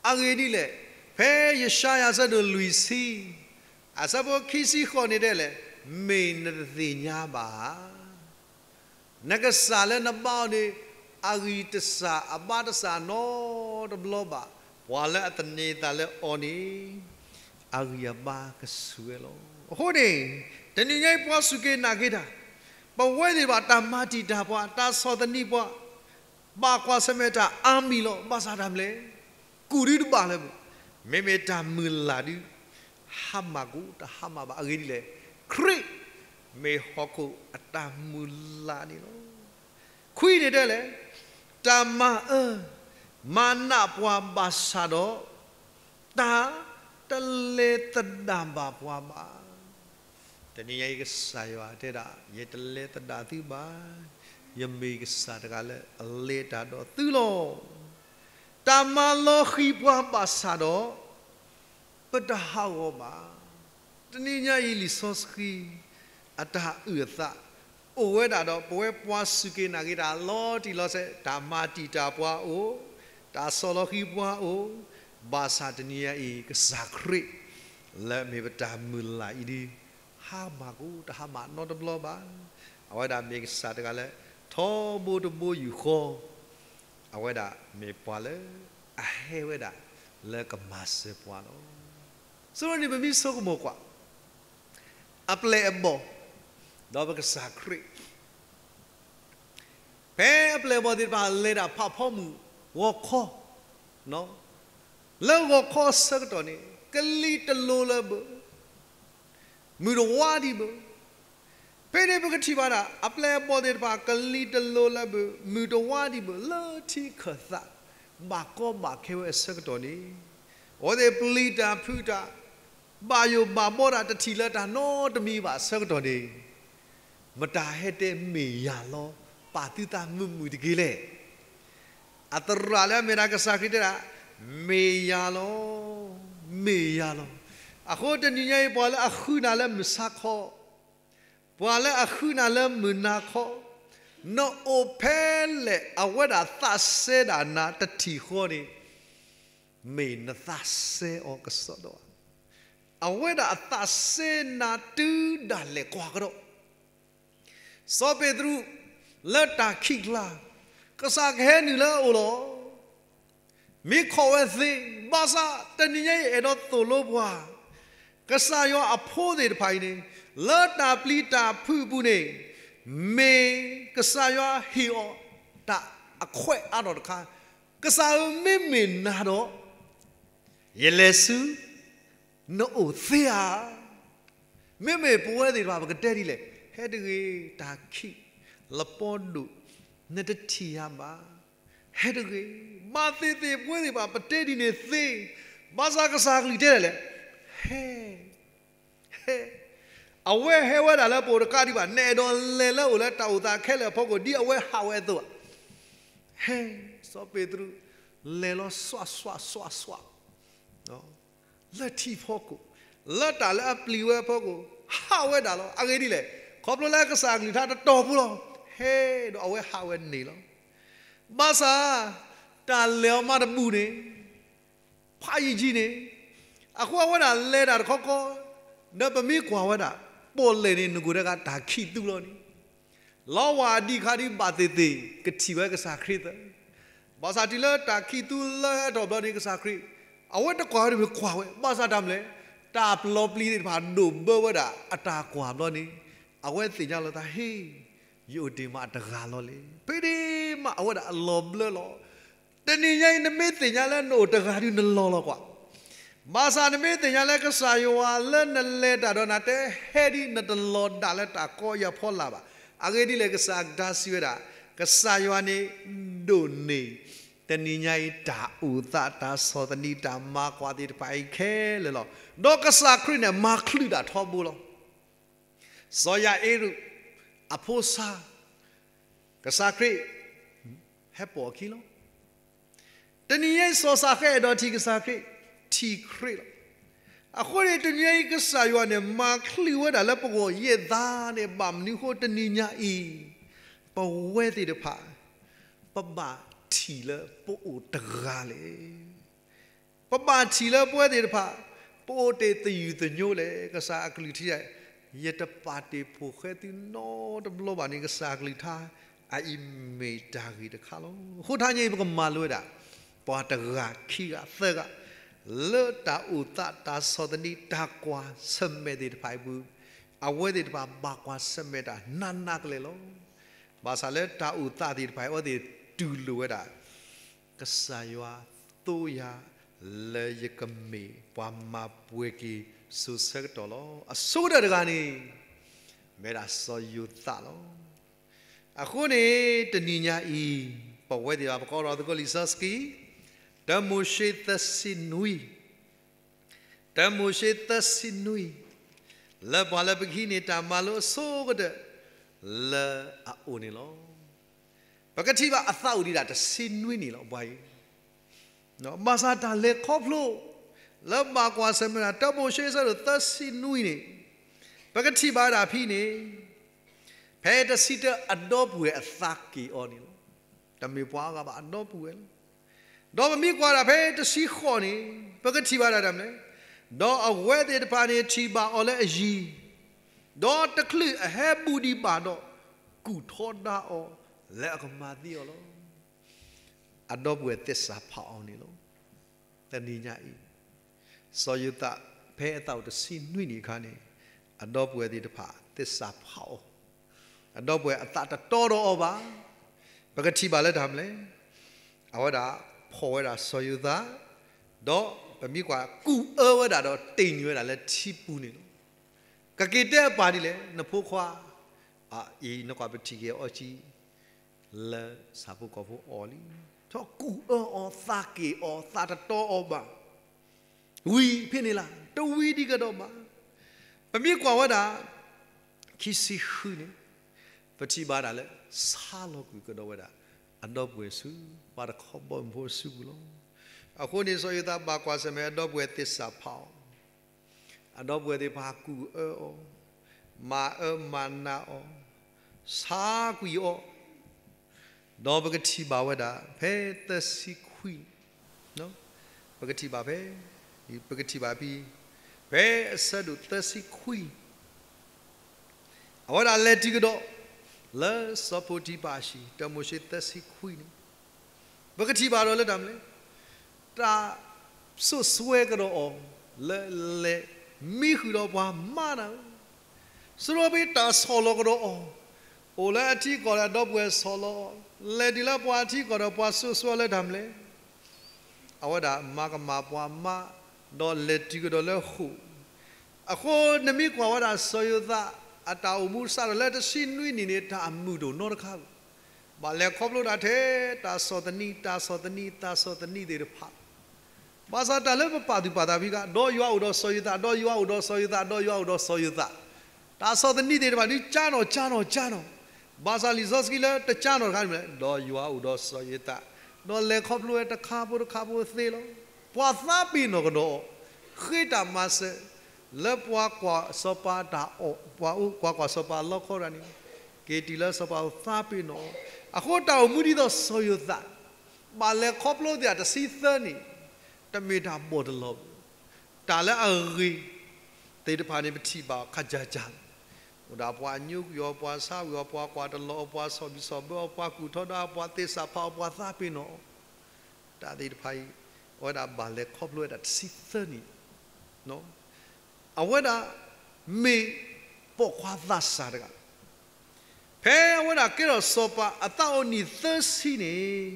အဂ့ၢ်ဒ်လဲၣ်, ဖဲယၡါယၤအဆၢဒိၣ်လွံၢ်ဆံ, အဆၢဖိခံဆံဃိးန့ၣ်တဲလဲၣ်, မ့ၢ်နတသ့ၣ်ညါဘၣ်ဧါ. နကစၢ်လၢနဘါအီၤန့ၣ် အဂံၢ်တစၢ်အဘါတစၢ်နီတဘျီဘၣ်, ပှၤလၢအသန့ၤအသးလၢအီၤန့ၣ် အဂံၢ်အဘါကဆူၣ်ဝဲလီၤ. အဃိန့ၣ် တနံၤညါအံၤပှၤစူၢ်က့ၤနာ်က့ၤတၢ်, ပဝဲသ့ၣ်တဖၣ် တၢ်မၤတံာ်တာ်ပှၤ, တၢ်ဆီၣ်သနံးပှၤ, ဘၣ်ကွၢ်ဆၢၣ်မဲာ်တၢ်အါမံၤလီၤ. ဘၣ်ဆၣ်တၢ်မနုၤလဲၣ်, ကူၣ်ဒုတဘၣ်လၢၤဘၣ်. မ့မ့ၢ်တၢ်မုၢ်လၢ်ဒု ဟါမၢ်ကူၣ်တဟါမၢ်ဘၣ်. အဂ့ၢ်ဒ်လဲၣ်, ခရံာ်မ့ၢ်ဟီၣ်ခိၣ်အတၢ်မုၢ်လၢ်န့ၣ်လီၤ. ခွံန့ၣ်တဲလဲၣ်, တၢ်မၤအၢမၤနးပှၤဘၣ်ဆၣ်ဒီး တၢ်တလဲၤသဒၣ်ဘၣ်ပှၤဘၣ်. တနံၤညါအံၤကစၢ်ယွၤတဲဒၣ်, ယတလဲၤသဒၣ်သုဘၣ်. ယမ့ၢ်ကစၢ်တဂၤလၢအလဲၤတၢ်ဒီးသုလီၤ. တၢ်မၤလီၤဃံၤပှၤဘၣ်ဆၣ်ဒီး ပတဟးဂီၤဘၣ်. တနံၤညါအံၤလံာ်စီဆှံ အတၢ်အုၣ်အသး အိၣ်ဝဲဒၣ်ဒီး ပဝဲပှၤစူၢ်က့ၤနာ်က့ၤတၢ်လီၤတံၢ်လီၤဆဲး တၢ်မၤတံာ်တာ်ပှၤအိၣ်, တၢ်ဆီၣ်လီၤဃံၤပှၤအိၣ်, ဘၣ်ဆၣ်တနံၤညါအံၤ ကစၢ်ခရံာ် လၢအမ့ၢ်ပတၢ်မုၢ်လၢ်အံၤဒီး ဟါမၢ်ကအိၣ် တဟါမၢ်နီတဘျီဘၣ်. အဝဲဒၣ်မ့ၢ်ကစၢ်တဂၤလၢ ထီဘိတဘိယူၢ်ဃီ အဝဲဒၣ်မ့ၢ်ပှၤလၢ အဟဲဝဲဒၣ်လၢကမၤစၢၤပှၤလီၤ. ဆိန့ၣ် ပမ့ၢ်ဆိကမိၣ်ကွၢ် အပျဲၢ်အဘီၣ် ဒီးပကစၢ်ခရံာ် ဖဲအပျဲၢ်အဘီၣ်သ့ၣ်တဖၣ်လဲၤတၢ်ဖးဖီမုၢ်ဂီၤခီ, လၢဂီၤခီအဆၢကတီၢ်န့ၣ် ကလံၤတလိၤလၢၤဘၣ်, မုၢ်တဝါဒံးဘၣ်. ဖဲန့ၣ်ပကထံၣ်ဘၣ်ဒၣ် အပျဲၢ်အဘီၣ်သ့ၣ်တဖၣ် ကလံၤတလိၤလၢၤဘၣ် မုၢ်တဝါဒံးဘၣ် လၢထံခၢၣ်သး ဘၣ်ကီဘၣ်ခဲဝဲအဆၢကတီၢ်န့ၣ် အဝဲသ့ၣ်ပျံၤတၢ်ဖုးတၢ် ဘၣ်ယိၣ်ဘၣ်ဘီတၢ် တထံၣ်လၢတၢ်နီတမံၤဘၣ်အဆၢကတီၢ်န့ၣ် မတၤဟဲတဲမ့ၢ်ယၤလီၤ ပာ်သုသးမုာ်မုာ်တက့ၢ်လဲၣ်. အသရၣ်လၢအမ့ၢ်ဒၣ်ကစၢ်ခရံာ်တဲဒၣ် မ့ၢ်ယၤလီၤ, မ့ၢ်ယၤလီၤ. အဃိတနံၤညါအံၤ ပှၤလၢအဃုနၤလၢမုၢ်ဆါခီ, ပှၤလၢအဃုနၤလၢမုၢ်နၤခီ, နအိၣ်ဖဲလဲၣ် အဝဲဒၣ်သးစဲဒၣ်နၤတထံၣ်ဃီန့ၣ် မ့ၢ်နသးစဲအီၤကစီဒီဧါ. အဝဲဒၣ်အသးစဲနၤတုၤဒၣ်လဲာ်ကွၢ်ကဒီး စီၤပ့းတရူး လၢတၢ်ခံးကျါ ကစၢ်ကဟဲနုာ်လၢအအိၣ်လီၤ. မ့ၢ်ခိးဝဲသ့, ဘၣ်ဆၣ်တနံၤညါအံၤအဲၣ်ဒိးသိၣ်လိပှၤ, ကစၢ်ယွၤအဖိသ့ၣ်တဖၣ်အံၤန့ၣ် လၢတၢ်ပျံၤတၢ်ဖုးအပူၤန့ၣ် မ့ၢ်ကစၢ်ယွၤဟ့ၣ်အီၤတၢ်အခွဲးအါထီၣ်တခါ, ကစၢ်ဧၢ မ့မ့ၢ်နၤဒီး ယလဲၤဆူ နအိၣ်သ့ဧါ. မ့မ့ၢ်ပဝဲသ့ၣ်တဖၣ် ပကတဲဒ်လဲၣ်, ဟဲတဂ့ၤ တၢ်ခံးလပီဒိၣ် နတထံၣ်ယၤဘၣ်. ဟဲတဂ့ၤ, ဘၣ်သ့ၣ်သ့ၣ် ပဝဲသ့ၣ်တဖၣ် ပတဲဒ်န့ၣ်သ့, ဘၣ်ဆၣ်ကစၢ်ကလုၢ်တဲဒ်လဲၣ်, ဟဲ ဟဲ, အဝဲဟဲဝဲဒၣ်လၢပအိၣ်တကးဒံးဘၣ်, နအဲၣ်ဒိးလဲၤလၢအအိၣ်လၢတၢ်အိၣ်သးခဲလၢာ်အဖီခိၣ် ဒ်အဝဲဟးဝဲအသိးဧါ. ဟဲ, စီၤပ့းတရူး လဲၤလီၤစွးစွးစွးစွး လၢထံဖီခိၣ်, လၢတၢ်လၢအပျံၤဝဲအဖီခိၣ် ဟးဝဲဒၣ်လီၤ. အဂ့ၢ်ဒ်လဲၣ်, ခီဖျိလၢကစၢ်အကလုၢ်ကထါတတီၤဖိလီၤ. ဟဲဒီးအဝဲဟးဝဲန့ၣ်လီၤ. ဘၣ်ဆၣ် တၢ်လဲၤအီၤမးတဘူၣ်န့ၣ် ဖးယံာ်ကံန့ၣ်, အဃိအဝဲဒၣ်လဲၤတၢ်တခီခီ, ဒီးပမ့ၢ်ကွၢ်ဝဲဒၣ် ပီၣ်လဲၣ်န့ၣ် နကိာ်တဂၤတၢ်ခံးသူလီၤန့ၣ်, လီဝၢ်အဒံးခါဒံးဘၣ်သ့ၣ်သ့ၣ် ကထံၣ်ဝဲကစၢ်ခရံာ်သၢ, ဘၣ်ဆၣ်တုၤလၢတၢ်ခံးသူလၢအထီၣ်ဘျီန့ၣ် ကစၢ်ခရံာ် အဝဲတကွၢ်ဝဲတမ့ၢ်ကွၢ်ဝဲ, ဘၣ်ဆၣ်တၢ်မနုၤလဲၣ်, တၢ်ပျီပျံၤသ့ၣ်တဖၣ်ဒိၣ်ဘၢဝဲဒၣ်အတၢ်ကွၢ်ဘျီန့ၣ်, အဝဲသ့ၣ်ညါလီၤသးဟ့ၣ် ယအိၣ်တ့ၢ်မးတဂၤလီၤလဲၣ်. ဖဲန့ၣ်မးအဝဲဒၣ်အလီၤဘျၢလီၤ. တနံၤညါအံၤ နမ့ၢ်သ့ၣ်ညါလၢနအိၣ်တဂၤဒုးနလီၢ်လီၤကွၢ်, ဘၣ်ဆၣ်နမ့ၢ်သ့ၣ်ညါလၢကစၢ်ယွၤလၢနလဲၤတၢ်ဒီးနၤတဲဟဲဒ်နတလီၤဒၣ်လၢတၢ်ကီယၤဖီလာ်ဘၣ်. အဂ့ၢ်ဒ်လဲၣ် ကစၢ်အကလုၢ်ကထါစံးဝဲဒၣ်, ကစၢ်ယွၤန့ၣ် ဒိၣ်န့ၢ် တနံၤညါအံၤ တၢ်အိၣ်သး တၢ်ဆီၣ်သနံး တၢ်မၤကွၢ်သ့ၣ်တဖၣ်အံၤခဲလၢာ်လီၤ. ဒီးကစၢ်ခရံာ်န့ၣ် မၤချုးတၢ်ထီဘိလီၤ. စီၤယၤအ့ရူး အဖိဆါ ကစၢ်ခရံာ် ဟဲပိာ်အခံလီၤ. တနံၤညါအံၤ စီၤစးဃဲအဲၣ်ဒိးထံၣ်ကစၢ်ခရံာ်, ထံၣ်ခရံာ်လီၤ. အဃိန့ၣ် တနံၤညါအံၤ ကစၢ်ယွၤန့ၣ် မၤချုးဝဲဒၣ်လၢပဂီၢ်ယဲၢ်သးန့ၣ် ဘၣ်မနုၤအဃိ တနံၤညါအံၤ ပဝဲသ့ၣ်တဖၣ် ပဘၣ်ထံၣ်လၢပအိၣ်တဂၤလဲၣ်. ပဘၣ်ထံၣ်လၢပဝဲသ့ၣ်တဖၣ် ပအိၣ်တ့ၢ်သယုၢ်သညိလဲၣ်. ကစၢ်အကလုၢ်ထံၣ်, ယတပာ်တ့ၢ်ဖိၣ်ဃဲသုနီတဘျီဘၣ်န့ၣ် ကစၢ်အကလုၢ်ထါ အအံၤမ့ၢ်တၢ်ဂ့ၢ်တခါလီၤ. အဃိထါညါအံၤ ပကမၤလိဝဲဒၣ် ပှၤတဂၤခံဂၤသၢဂၤ လၢတၢ်အိၣ်သး တၢ်ဆီၣ်သနံး တၢ်ကွၢ်ဆၢၣ်မဲာ်သ့ၣ်တဖၣ်အံၤပူၤ, အဝဲသ့ၣ်တဖၣ်ဘၣ်ကွၢ်ဆၢၣ်မဲာ်တၢ်နးနးကလဲာ်လီၤ. ဘၣ်ဆၣ်လၢတၢ်အိၣ်သးသ့ၣ်တဖၣ်အံၤ အဝဲသ့ၣ်တူၢ်လိာ်ဝဲဒၣ် ကစၢ်ယွၤသိယၤ လၢယကမ့ၢ်ပှၤမၤပှဲၤက့ၤစိၤဆၢကတီၢ်လီၤ. အဆိကတၢၢ်တဂၤန့ၣ် မ့ၢ်ဒၣ်စီၤယိၤသးလီၤ. အဃိန့ၣ် တနံၤညါအံၤ ပဝဲသ့ၣ်တဖၣ် ပကိးထီၣ်သကိးလံာ်စီဆှံ တၢမိၤၡ့သၢဆံနွံ တၢမိၤၡ့သၢဆံနွံ လၢပှၤလၢပကဟံးန့ၢ်တၢ်မၤလိအဆိကတၢၢ် လၢအအိၣ်န့ၣ်လီၤ. ပကထံၣ်ဘၣ်အသးအိၣ်ဒံးဒၣ်တဆံနွံနံၣ်လီၤ ပှၤအံၤ. ဘၣ်ဆၣ်တၢ်လဲၤခီဖျိ လၢဘၣ်ကွၢ်ဆၢၣ်မဲာ်တၢ် တၢမိၤၡ့အဆၢဒိၣ်သၢဆံနွံန့ၣ်, ပကထံၣ်ဘၣ်ဝဲဒၣ်ဖဲန့ၣ်, ဖဲတဆံတၢအဒီပုၢ်ဝဲၢ်အသးက့ၤအီၤန့ၣ်လီၤ. တမ့ၢ်ပှၤအါဂၤဘၣ် အဒီပုၢ်ဝဲၢ်လီၤ. ဒီးပမ့ၢ်ကွၢ်ဒၣ်ဖဲတဆံဃိးန့ၣ်, ပကထံၣ်ဘၣ်ဒၣ်တၢ်မနုၤလဲၣ်, ဒီးအဝဲသ့ၣ်တဖၣ်န့ၣ်ထံၣ်ဘၣ်အီၤလၢအယံၤ, ဒီးတချုးအဟဲဘူးဒံးဘၣ်ဒီး, ကူၣ်ထီဒါအီၤလၢအကမၤသံအီၤလီၤ. အဒီပုၢ်ဝဲၢ်သစ္စာဖောက်အီၤန့ၣ်လီၤ. တနံၤညါအံၤ, စီၤယိၤသးဖဲအသးအိၣ်တဆံနွံနံၣ်အခါန့ၣ်, အဒီပုၢ်ဝဲၢ်သ့ၣ်တဖၣ်သစ္စာဖောက်အီၤ, အဒီပုၢ်ဝဲၢ်အသးတတီဒီးအီၤဘၣ်. ပကထံၣ်ဘၣ်လၢတၢ်မနုၤလဲၣ်, အဝဲဒၣ်ဖီၣ်ဝဲဒၣ်စီၤယိၤသး, ဒီးပမ့ၢ်ကွၢ်ကူၣ်အၢဝဲဒၣ်ဒီးတ့ၢ်နုာ်ဝဲဒၣ်လၢထံပူၤန့ၣ်လီၤ. ကက့ၤတဲအပၢ်ဒ်လဲၣ်, နဖိခွါ, အအံၤနကွၢ်ပထံၣ်က့ၤအီၤကံ လၢဆၣ်ဖိကီၢ်ဖိအီၤလံ. ထီၣ်ကူၣ်အၢအီၤ, သးက့ၤအီၤ, သးတတီအီၤဘၣ်. ဝံၤဖဲန့ၣ်လီၤ, တဝံၤဒံးကဒီးဘၣ်. ပမ့ၢ်ကွၢ်ဝဲဒၣ် ခံဆံဃုန့ၣ်, ပထံၣ်ဘၣ်ဒၣ်လၢ ဆါလီၤကွံာ်ကဒီးဝဲဒၣ် အဒီပုၢ်ဝဲၢ်ဆူ ပှၤတခီဘီမုၢ်ဖိအစုပူၤလီၤ. အဃိန့ၣ် စီၤယိၤသးဘၣ်ကွၢ်ဆၢၣ်မဲာ်အဒီပုၢ်ဝဲၢ်သစ္စာဖောက်အီၤ, အဒီပုၢ်ဝဲၢ်သ့ၣ်တဖၣ်ကူၣ်အၢအီၤ, မၤအၢမၤနးအီၤ, ဆါကွံာ်အီၤ, ဒီးပကထံၣ်ဘၣ်ဝဲဒၣ် ဖဲသၢဆံခွံ, ပကထံၣ်ဘၣ်ဖဲ, ပကထံၣ်ဘၣ်ဖဲ, ဖဲအဆၢဒိၣ်သၢဆံခွံ အဝဲဒၣ်လဲၤတုၤကဒီး လၢစီၤပိၤတံဖၤအဟံၣ်, တၢမိၤၡ့သၢဆံခွံန့ၣ်, ပကထံၣ်ဘၣ်ဒီးလၢတၢ်မနုၤလဲၣ်, တၢ်စိာ်စွဲကဒီးအီၤ လၢလဲၤမံဃုာ်ဒီးပှၤမါနၤဧၢ, စရီပ့တၢ်ဆီၣ်လီၤကဒီးအီၤ, အိၣ်လၢအထံကီၢ်ဒီးအဒီပုၢ်ဝဲၢ်ဆီၣ်လီၤအီၤ, လဲၤတုၤလၢပှၤအထံကီၢ်ဒီးပှၤစိာ်စွဲလၢတၢ်မနုၤလဲၣ် အဝဲဒၣ်မၤကမၣ်ပှၤမါ, ဒီးလဲၤတုၤကဒီးလၢဃိာ်, အဃိနမ့ၢ်ကွၢ်ဝဲဒၣ်စီၤယိၤသး အတၢ်အိၣ်မူစးထီၣ်လၢတဆံနွံနံၣ်န့ၣ် တၢ်အမုာ်တအိၣ်နီတခါဘၣ်. ဘၣ်လဲၤခီဖျိဒၣ်ထဲ တၢ်ဆီၣ်သနံး, တၢ်ဆီၣ်သနံး, တၢ်ဆီၣ်သနံးသ့ၣ်တဖၣ် ဘၣ်ဆၣ်တၢ်လၢပပာ်သူၣ်ပာ်သးဖဲက ဒီးယွၤအိၣ်ဒီးစီၤယိၤသး, ဒီးယွၤအိၣ်ဒီးစီၤယိၤသး, ဒီးယွၤအိၣ်ဒီးစီၤယိၤသး, တၢ်ဆီၣ်သနံးသ့ၣ်တဖၣ်ဒ်ကၢနီၣ်ကၢနီၣ်ကၢနီၣ်, ဘၣ်ဆၣ်လံာ်စီဆှံလၢတကၢနီၣ်တခါန့ၣ် ဒီးယွၤအိၣ်ဒီးစီၤယိၤသး, ဒီးလဲၤခီဖျိဝဲတခါဖိတခါဖိသ့လီၤ. ပှၤသးပ့ၤနီၣ်ကဒီးအီၤ, ဃ့တၢ်မၤစၢၤ, လၢပှၤကွၢ်စီၤပၤတၢ်အီၣ်, ပှၤအိၣ်ပှၤကွၢ်စီၤပၤအလီခီတဂၤန့ၣ်, က့ၤတုၤလၢစီၤပၤအိၣ်သးပ့ၤနီၣ်အီၤ, အဃိတၢ်အိၣ်မူဒ်သိးစီၤယိၤသး ဘၣ်လဲၤခီဖျိသ့ၣ်တဆံသၢနံၣ်, တမ့ၢ်တၢ်ဘီၣ်တလီၤဘၣ်. တၢ်လၢအဂ့ၤသ့ၣ်တဖၣ်န့ၣ် ပထံၣ်ဘၣ်ခါကၢ်ကၢ်လီၤ. အိၣ်ဒၣ်ပှၤညိကွံာ်အီၤ, ပှၤဆါကွံာ်အီၤ, ပှၤကွၢ်တလီၤအီၤ, ပှၤဆီၣ်ဘံၣ်ဆီၣ်ဘၢအီၤ, ပှၤကူၣ်ထီဒါအီၤ, ပှၤသ့ၣ်စးဖးအီၤ, ပှၤသးပ့ၤနီၣ်အီၤ, တၢ်သ့ၣ်တဖၣ်အံၤ, အဝဲဒၣ်ဘၣ်လဲၤခီဖျိဝဲဒၣ်တဆံသၢနံၣ်, အဝဲဒၣ်မ့ၢ်ပိာ်ခွါသးစၢ်တဂၤ ဖဲအဝဲဒၣ်ကဲထီၣ်စီၤပၤအသးအိၣ်နံၣ်သၢဆံန့ၣ်,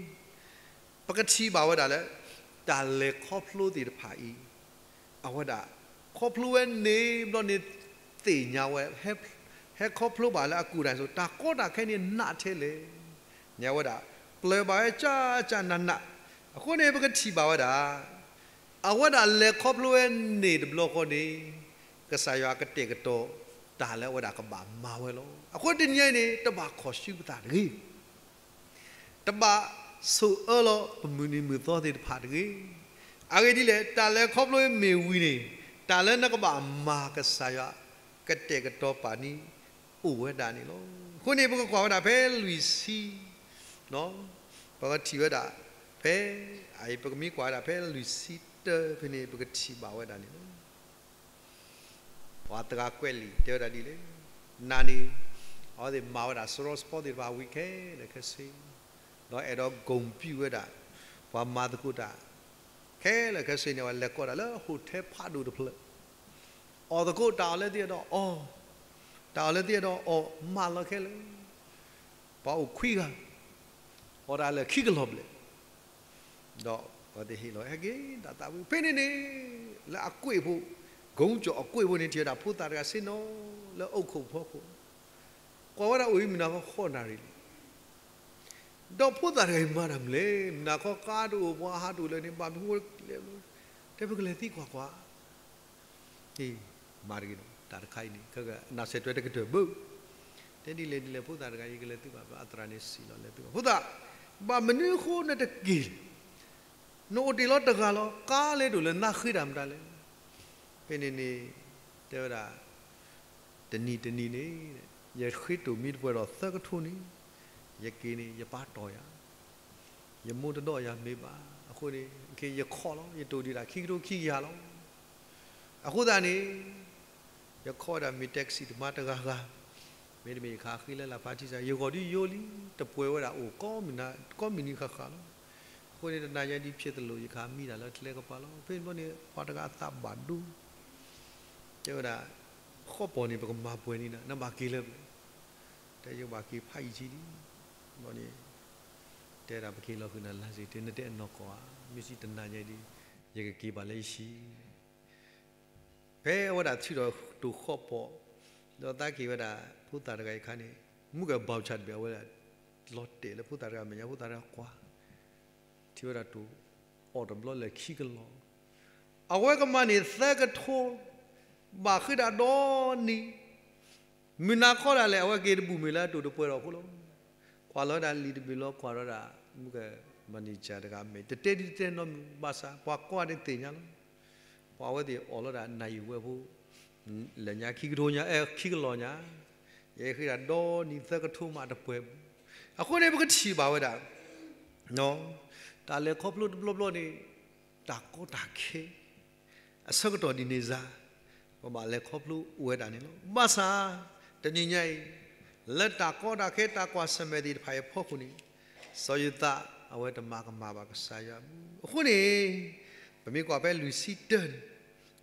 ပကထံၣ်ဘၣ်ဝဲဒၣ်လၢ တၢ်လဲၤခီဖျိသ့ၣ်တဖၣ်အံၤ, အဝဲဒၣ်ခီဖျိဝဲန့ၣ်ဘျီန့ၣ်သ့ၣ်ညါဝဲ, ဟဲခီဖျိဘၣ်လၢအကူၣ်တၢ်ဆိး တၢ်ကီတၢ်ခဲန့ၣ်နးထဲလဲၣ်, န့ၣ်အဝဲဒၣ်ပျၢၤဘၣ်ဝဲကၢ်ကၢ်နးနး, အဃိန့ၣ် ပကထံၣ်ဘၣ်ဝဲဒၣ် အဝဲဒၣ်လဲၤခီဖျိဝဲန့ၣ်တဘျီဃီန့ၣ်, ကစၢ်ယွၤကတဲာ်ကတီၤတၢ်လၢအဝဲဒၣ်ကဘၣ်မၤဝဲလီၤ. အဃိတနံၤအံၤန့ၣ် တဘၣ်ခီၣ်ဆူပသးတဂ့ၤ, တဘၣ်ဆိၣ်အၢလီၤပမုၢ်နံၤမုၢ်သီသ့ၣ်တဖၣ်တဂ့ၤ. အဂ့ၢ်ဒ်လဲၣ်, တၢ်လဲၤခီဖျိမ့ၢ်ဝံၤန့ၣ်, တၢ်လၢနကဘၣ်မၤကစၢ်ယွၤကတဲာ်ကတီၤပာ်န့ၣ်အိၣ်ဝဲဒၣ်န့ၣ်လီၤ. အဃိန့ၣ် ပကကွၢ်ဝဲဒၣ်ဖဲလွံၢ်ဆံ ပကထံၣ်ဝဲဒၣ်ဖဲ, အအံၤ ပကမ့ၢ်ကွၢ်ဝဲဒၣ်ဖဲလွံၢ်ဆံတၢဖဲန့ၣ် ပကထံၣ်ဘၣ်ဝဲဒၣ်န့ၣ်လီၤ. ပှၤသဂၤကွဲးလံာ်တဲဝဲဒၣ်ဒ်လဲၣ်, နၤန့ၣ်, အဝဲသ့ၣ်မၤဝဲဒၣ်စရီစဖီသ့ၣ်တဖၣ်ဝံၤခဲလၢာ်ခဲဆ့, ဒီးအဲၣ်ဒိးဂုဏ်ပြုဝဲဒၣ် ပှၤမၤသကိးတၢ် ခဲလၢာ်ခဲဆ့န့ၣ် အဝဲလဲၤကိးတၢ်လၢ hotel ဖးဒိၣ်တဖျၢၣ်, အီၣ်သကိးတၢ်အီၣ်လၢသ့ၣ်အဲၣ်ဒိးအီၣ်, တၢ်အီၣ်လၢသ့ၣ်အဲၣ်ဒိးအီၣ်မးလီၤခဲလၢာ်, ပှၤအိၣ်ခွံဂၤ, အီၣ်တၢ်လၢခံကလီၤဘျဲၣ် ဒီးအဝဲသ့ၣ်ဟ့ၣ်လီၤဟဲက့ၤတၢ်သးဝံၣ် ဖဲန့ၣ်န့ၣ်, လၢအကွ့ၢ်ဖိ, ဂုံကၠီၣ်အကွ့ၢ်ဖိန့ၣ် ထံၣ်ဝဲဒၣ်ဖိသၣ်တဂၤဆ့ၣ်နီၤ လၢအအိၣ်ခိၣ်ဖီခိၣ်, ကွၢ်ဝဲဒၣ်အိၣ်အံၤမုၢ်နၤခီဃိးနၣ်ရံၣ်လံ, ဒီးဖိသၣ်တဂၤအံၤမၤတၢ်မနုၤလဲၣ်, မုၢ်နၤခီကါတအိၣ် ပှၤဟးတအိၣ်လၢၤန့ၣ် ဘၣ်မနုၤဃိလဲၣ်, တဲပကလဲၤသံကွၢ်ကွၢ် မၤတဂ့ၤနီၤ တၢ်တခါအံၤန့ၣ် နၢ်ဆဲးတွဲတကတၢၢ်ဘၣ်, တဲဒ်လဲၣ်ဒ်လဲၣ် ဖိသၣ်တဂၤအံၤ ကလဲၤသံကွၢ် အသရၣ်န့ၣ်စံးလီၤ လဲၤသံကွၢ် ဖိသၣ်, ဘၣ်မနုၤအဃိနတက့ၤလဲၣ်, နအိၣ်တ့ၢ်လီၤတဂၤလီၤ, ကါလဲၤဒိၣ်လၢနၤဃ့တၢ်မတၤလဲၣ်. ဖဲန့ၣ်န့ၣ် တဲဝဲဒၣ်, တနံၤတနံၤန့ၣ် ယဃ့တိၢ်မံတပှဲၤဒီးသၢကထိန့ၣ် ယက့ၤန့ၣ် ယပၢ်တီၢ်ယၤ, ယမိၢ်တဒီးယၤမ့ၢ်ဘၣ်. အဃိန့ၣ် ယခီၣ်လီၤ, ယတိၢ်ဒံးဒၣ်ခံကထိခံကယၤလီၤ. အဃိသတးန့ၣ် ယခီၣ်ဝဲဒၣ်မ့ၢ် taxi တမါတဂၤဂၤ, မ့တမ့ၢ်ယခးဃ့လၢလၢ်ဖးထံစး, ယဂီၤဒ်ယိလံ, တပှဲၤဝဲဒၣ်အိၣ်ကိးမုၢ်နၤ ကိးမုၢ်နံၤဃၣ်ဃၣ်လီၤ. အဃိန့ၣ် တနၤညါဒ်ဖျဲးသလိာ် ယခးမံတၢ်လၢကျဲကပၤလီၤ. ဖဲန့ၣ်ဘျီန့ၣ် ပှၤတဂၤအသးဘၣ်ဒိ တဲဝဲဒၣ်, ဃီပီၢ်န့ၣ် ပကမၤပှဲၤန့ၢ်နၤ, နဘၣ်က့ၤလၢပျၢၤ. တဲယဘၣ်က့ၤဖးယံာ်ထံးဒံး, ဘျီန့ၣ် တဲဒၣ်ပက့ၤလီၤဃုာ်နၤလါစ့ၢ်, တဲနတဲအနီၢ်ကီၢ်ဧါ, မ့ၢ်စံးတနၤညါဒ် ယကက့ၤဘၣ်လၢယဟံၣ်. ဖဲအဝဲဒၣ်ထုးထီၣ်တိၢ်ဃီပီၢ်, ဒီးသးက့ၤဝဲဒၣ် ဖိသၣ်တဂၤအံၤအခါန့ၣ်, မူကဘီၣ်ဆၣ်တဘ့ၣ် အဝဲဒၣ်လီၤတဲာ်လၢဖိသၣ်တဂၤမဲာ်ညါ, ဖိသၣ်တဂၤကွၢ် ထံၣ်ဝဲဒၣ်တိၢ်အီၣ်တဘျီလၢခံကလီၢ်, အဝဲကမၤန့ၢ်သၢကထိ, ဘၣ်ဃ့တၢ်ဒီနံၤ, မုၢ်နၤခီဒၣ်လဲာ် အဝဲက့ၤတဘူၣ်မ့ၢ်လၢတိၢ်တပှဲၤဒီးဖိလီၤ. ကွၢ်လီၤဝဲဒၣ်လံာ်တဘ့ၣ်လီၤ, ကွၢ်လီၤဒၣ် မူကမၤန့ၢ်စၢ်တဂၤမဲာ်, တတဲဒ်တတဲနီတမံၤ, ဘၣ်ဆၣ်ပှၤကွၢ်န့ၣ်သ့ၣ်ညါလီၤ. ပှၤဝဲသ့ၣ်အီၣ်လီၤဒၣ်နၢ်ယံာ်ဝဲဖိ လၢညါခံကထိညါ, အဲ ခံကလီၢ်ညါ, ယဃ့တၢ်ဒီနံၤသၢကထိမးတပှဲၤဘၣ်. အဃိန့ၣ် ပကထံၣ်ဘၣ်ဝဲဒၣ် တၢ်လဲၤခီဖျိတဘျီဘျီန့ၣ် တၢ်ကီတၢ်ခဲ အဆၢကတီၢ်ဒ်န့ၣ်စ့ၢ် ပဘၣ်လဲၤခီဖျိအိၣ်ဝဲဒၣ်န့ၣ်လီၤ. ဘၣ်ဆၣ် တနံၤညါအံၤ လၢတၢ်ကီတၢ်ခဲ တၢ်ကွၢ်ဆၢၣ်မဲာ်သ့ၣ်တဖၣ်အံၤအဖီခိၣ်န့ၣ် စီၤယိၤသး အဝဲတမၤကမၣ်ဘၣ်ကစၢ်ယွၤအပူၤ. အဃိန့ၣ် ပမ့ၢ်ကွၢ်ဖဲလွံၢ်ဆံတၢန့ၣ်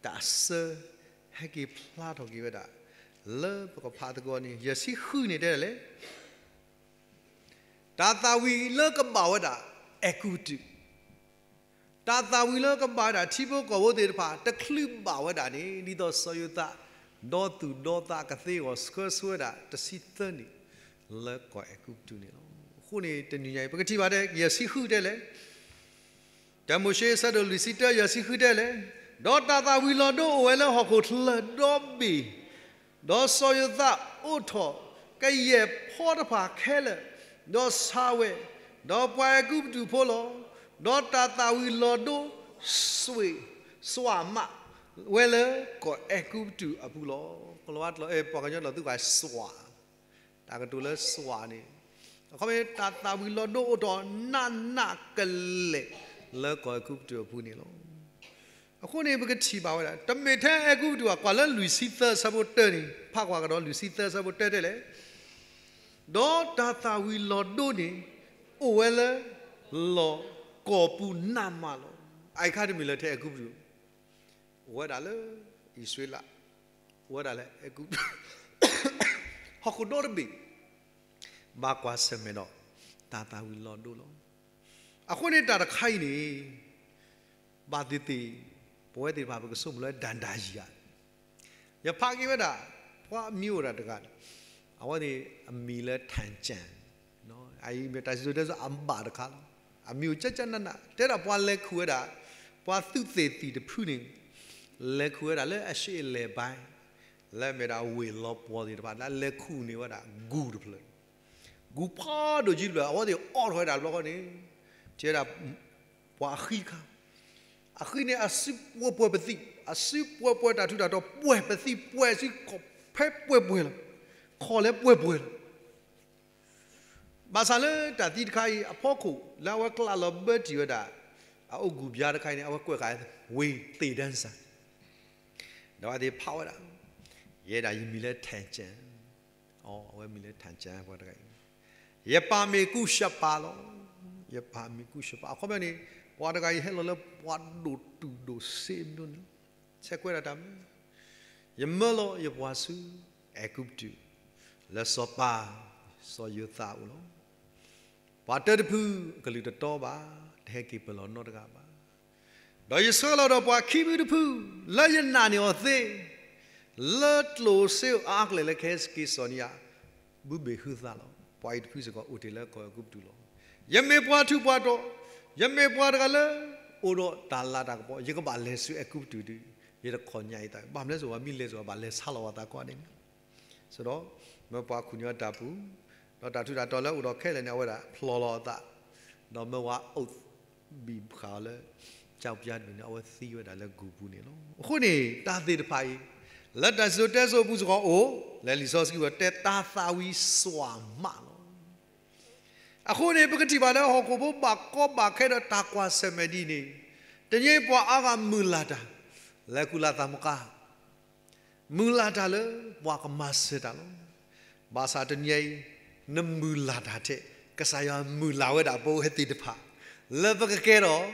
တၢ်အစၢ ဟဲက့ၤဖျါထီၣ်က့ၤဝဲဒၣ် လၢပကဖးသကိးန့ၣ် ယဲၢ်ဆံဃုန့ၣ်တဲဒ်လဲၣ် တၢ်သၣ်ဝံၤလၢကဘၣ်ဝဲဒၣ်အဲၤကူပတူး, တၢ်သၣ်ဝံၤလၢကဘၣ်ဝဲဒၣ်ထံဖိကီၢ်ဖိသ့ၣ်တဖၣ် တချုးဘၣ်ဝဲဒၣ်န့ၣ် ဒ်သိးစီၤယိၤသး ဒီသူၣ်ဒီသးကသ့အဂီၢ် ဆှၢဆိဝဲဒၣ်တဆံသၢနံၣ် လၢကီၢ်အဲၤကူပတူးန့ၣ်လီၤ. အဃိန့ၣ် တနံၤညါအံၤ ပကထံၣ်ဘၣ်ထဲ ယဲၢ်ဆံဃုတဲလဲၣ် တၢမိၤၡ့ အဆၢဒိၣ်လွံၢ်ဆံတၢ ယဲၢ်ဆံဃုတဲလဲၣ်, ဒီးတၢ်သၣ်ဝံၤလီၤဒိအိၣ်ဝဲလၢဟီၣ်ခိၣ်ချၢဒီဘ့ၣ်, ဒီးစီၤယိၤသးအိးထီၣ်ကယဲၢ်ဖီတဖၣ်ခဲလၢာ်, ဒီးဆါဝဲ, ဒီးပှၤအဲၤကူပတူးဖိလီၤ. ဒီးတၢ်သၣ်ဝံၤလီၤဒိ စွ့ၣ်, စွးမးဝဲလၢကီၢ်အဲၤကူပတူးအပူၤလီၤ. ကလီၤဝါကျိာ် ပှၤကညီကျိာ်သူၣ်ကၢ်စွး တၢ်ကတိၤလၢစွးန့ၣ်, အခီပညီ တၢ်သၣ်ဝံၤလီၤဒိအိၣ်ထီၣ်နးနးကလဲာ် လၢကီၢ်အဲၤကူပတူးအပူၤန့ၣ်လီၤ. အဃိန့ၣ် ပကထံၣ်ဘၣ်ဝဲဒၣ် တမ့ၢ်ထဲအဲၤကူပတူးဘၣ်, ကွၢ်လၢလွံၢ်ဆံသၢဆၢဖိတၢန့ၣ်, ဖးကွၢ်ကဒီးလွံၢ်ဆံသၢဆၢဖိတၢတဲလဲၣ်, ဒီးတၢ်သၣ်ဝံၤလီၤဒိန့ၣ် အိၣ်ဝဲလၢ လီၢ်ကီၢ်ပူၤနးမးလီၤ. အအံၤအခါတမ့ၢ်လၢထဲအဲၤကူပတူး အိၣ်ဝဲဒၣ်လၢအံၣ်စရ့လး, အိၣ်ဝဲဒၣ်လၢအဲၤကူပတူး ဟီၣ်ခိၣ်ဒီတဘ့ၣ် ဘၣ်ကွၢ်ဆၢၣ်မဲာ်ဒီး တၢ်သၣ်ဝံၤလီၤဒိလီၤ. အဃိန့ၣ်တၢ်တခါအံၤန့ၣ် ဘၣ်သ့ၣ်သ့ၣ် ပဝဲသ့ၣ်တဖၣ်ပကဆိကမိၣ်လၢဒၣ်ဒၣ်ယၤ, ယဖးက့ၤဝဲဒၣ် ပှၤမံၤအိၣ်ဒၣ်တဂၤ, အဝဲန့ၣ်အမံၤလၢထၣ်ကၠၣ်, အအံၤမ့ၢ်တၢ်စံၣ်စိၤတဲစိၤအဘၣ်တခါလီၤ. အမံၤအိၣ်ကၠၢကၠၢနးနး တဲဒၣ်ပှၤလဲၤခူၣ်ဝဲဒၣ် ပှၤသုးသ့ၣ်သံၣ်တဖုန့ၣ် လဲၤခူၣ်ဝဲဒၣ်လၢအရှေ့အလယ်ပိုင်း လၢအမ့ၢ်ဒၣ်ဝ့ၢ်လီၤပှီၢ်သ့ၣ်တဖၣ် လၢလဲၤခူၣ်န့ၢ်ဝဲဒၣ်ဂူၢ်တဖျၢၣ်, ဂူၢ်ဖးဒိၣ်ကံတဖျၢၣ် အဝဲသ့ၣ်အိးထီၣ်ဝဲဒၣ်တဘျီဃီန့ၣ် ထံၣ်ဝဲဒၣ် ပှၤအဃံတခါ, အဃံန့ၣ် အစုပှဲၤပှဲၤပသံၣ်, အစုပှဲၤပှဲၤတၢ်ထူးတၢ်တီၤ ပှဲၤပသံၣ်ပှဲၤစု ဖဲပှဲၤပှဲၤလီၤ, ခီၣ်လဲၤပှဲၤပှဲၤလီၤ. ဘၣ်ဆၣ်လၢတၢ်သံတခါအံၤအဖီခိၣ် လၢအဝဲကျးလီၤဘၢတံၢ်ဝဲဒၣ် အအိၣ်ဂူၢ်ဘျါတခါအံၤန့ၣ် အဝဲကွဲးဃာ်ဝ့ၢ်သ့ၣ်ဒၢစၢ်, ဒီးအဝဲသ့ၣ်ဖးဝဲဒၣ် ယဲဒၣ်ယမံၤလၢထၣ်ကၠၣ်, အဝဲမံၤလၢထၣ်ကၠၣ် ပှၤတဂၤအံၤ, ယပၢ်မ့ၢ်ကူၣ်ရှပၤလီၤ, ယပၢ်မ့ၢ်ကူၣ်ရှပၤ အခီပညီန့ၣ် ပှၤတဂၤအံၤဟဲလီၤလၢပှၤဒိၣ်တုာ်ဒိၣ်စ့မနုၤန့ၣ်, ဆဲးကွဲးဒၣ်တၢ်မနုၤ, ယမၢလီၤယပှၤဆူအဲၤကူပတူး လၢစီၤပၤ စီၤယိၤသးအအိၣ်လီၤ. ပှၤတၢတဖုအကလုၢ်တတီဘၣ်, တဟဲက့ၤပၢၢ်လီၤနီတဂၤဘၣ်. ဒီးယဆှၢလီၤဒီးပှၤခံဘုတဖု လၢယနာ်န့ၢ်အီၤသ့ လၢကျိၣ်စ့အါကျဲၣ်လၢကဟဲက့ၤစိာ်န့ၢ်ယၤ ဘုဘ့ၣ်ဟုသးလီၤ. ပှၤအံၤတဖုစ့ၢ်ကီးအိၣ်တ့ၢ်လၢကီၢ်အဲၤကူပတူးလီၤ. ယမ့ၢ်ပှၤထူးပှၤတီၤ, ယမ့ၢ်ပှၤတဂၤလၢ အိၣ်ဒီးတၢ်လၤတၢ်ကပီၤ, ယကဘၣ်လဲၤဆူအဲၤကူပတူးဒီး ယတခီၣ်ညါအံၤသး, ဘၣ်မနုၤစ့ၢ် ပှၤမ့ၢ်လဲၤစ့ၢ်ကီး ဘၣ်လဲၤဆါလီၤဝဲသးကိးဂၤဒဲးန့ၣ်, ဆိုတော့ မၢပှၤခူၣ်န့ၢ်အီၤတၢ်ပူၤ, ဒီးတၢ်ထူးတၢ်တီၤလၢအိၣ်ဒီးခဲလၢာ်န့ၣ် အဝဲဒၣ်ဖျိလီၤအသး, ဒီးမၢဝဲအိၣ် ဘံၣ်ဃာ်အီၤလၢ ကၠီပျါတဘ့ၣ်န့ၣ် အဝဲသံဝဲဒၣ်လၢဂူာ်ပူၤန့ၣ်လီၤ. အဃိန့ၣ် တၢ်သ့ၣ်တဖၣ်အံၤ လၢတၢ်စံၣ်စိၤတဲစိၤအပူၤစ့ၢ်ကီးအိၣ်, လၢလံာ်စီဆှံဝဲတဲ တၢ်သၣ်ဝံၤစွၣ်မးလီၤ. အဃိန့ၣ် ပကထံၣ်ဘၣ်လၢဟီၣ်ခိၣ်ဖိဘၣ်ကီဘၣ်ခဲဒီးတၢ်ကွၢ်ဆၢၣ်မဲာ်ဒ်န့ၣ်, တနံၤအံၤပှၤအါဂၤမုၢ်လၢ်တၢ် လၢကုလသးမုၢ်ကါ မုၢ်လၢ်တၢ်လၢပှၤကမၤစၢၤတၢ်လီၤ. ဘၣ်ဆၣ်တနံၤအံၤ နမုၢ်လၢ်တၢ်ထဲ ကစၢ်ယွၤမုၢ်လၢ်ဝဲဒၣ်ပဝဲသ့ၣ်တဖၣ် လၢပကကဲထီၣ်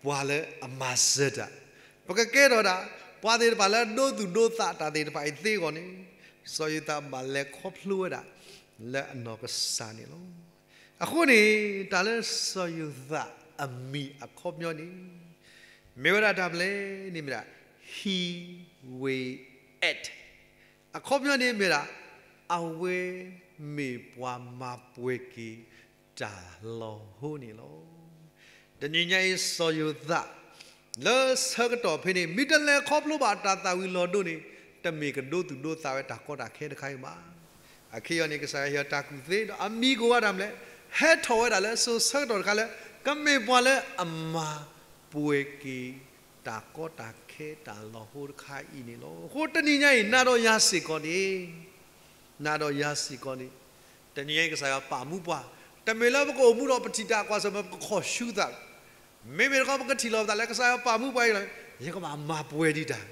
ပှၤလၢအမၤစၢၤတၢ်, ပကကဲထီၣ်ဒၣ် ပှၤသ့ၣ်တဖၣ်လၢဒိသူၣ်ဒိသးတၢ်သ့ၣ်တဖၣ်အံၤသ့အဂီၢ်န့ၣ်, စီၤယိၤသးဘၣ်လဲၤခီဖျိဝဲဒၣ် လၢအနီၢ်ကစၢ်န့ၣ်လီၤ. အဃိန့ၣ် တၢ်လၢစီၤယိၤသးအမံၤအခီပညီန့ၣ် မ့ၢ်ဝဲဒၣ်တၢ်မနုၤလဲၣ်န့ၣ်မ့ၢ်ဒၣ် He will act အခီပညီန့ၣ်မ့ၢ်ဒၣ် အဝဲမ့ၢ်ပှၤမၤပှဲၤက့ၤတၢ်လီၤဟိန့ၣ်လီၤ. တနံၤညါအံၤစီၤယိၤသး လၢဆၢကတီၢ်ဖဲန့ၣ် မ့ၢ်တလဲၤခီဖျိဘၣ်တၢ်သၣ်ဝံၤလီၤဒိန့ၣ် တမ့ၢ်ကဒိသူၣ်ဒိသးဝဲတၢ်ကီတၢ်ခဲတခါအံၤဘၣ်. အခံအံၤန့ၣ် ကစၢ်ယွၤဟ့ၣ်အီၤတၢ်ကူၣ်သ့ဒီးအမံၤကအိၣ်ဝဲဒၣ်မနုၤလဲၣ်, ဟဲထီၣ်ဝဲဒၣ်လၢစိၤဆၢကတီၢ်တခါလၢ ကမ့ၢ်ပှၤလၢအမၤပှဲၤက့ၤ တၢ်ကီတၢ်ခဲတၢ်လီၤဟိတခါအံၤန့ၣ်လီၤ. အဃိတနံၤညါအံၤ နၤဒီးယၤစ့ၢ်ကီးန့ၣ် နၤဒီးယၤစ့ၢ်ကီးန့ၣ် တနံၤညါအံၤကစၢ်ယွၤပာ်မူပှၤ, တမ့ၢ်လၢပကအိၣ်မူဒီးပထံၣ်တၢ်ကွၢ်ဆၢၣ်မဲာ် ပကခီၣ်ဆူသး, မ့မ့ၢ်တခီပကထံၣ်လိာ်ပသးလၢကစၢ်ယွၤပာ်မူပှၤအံၤလီၤ, ယကဘၣ်မၤပှဲၤဒံးတၢ်,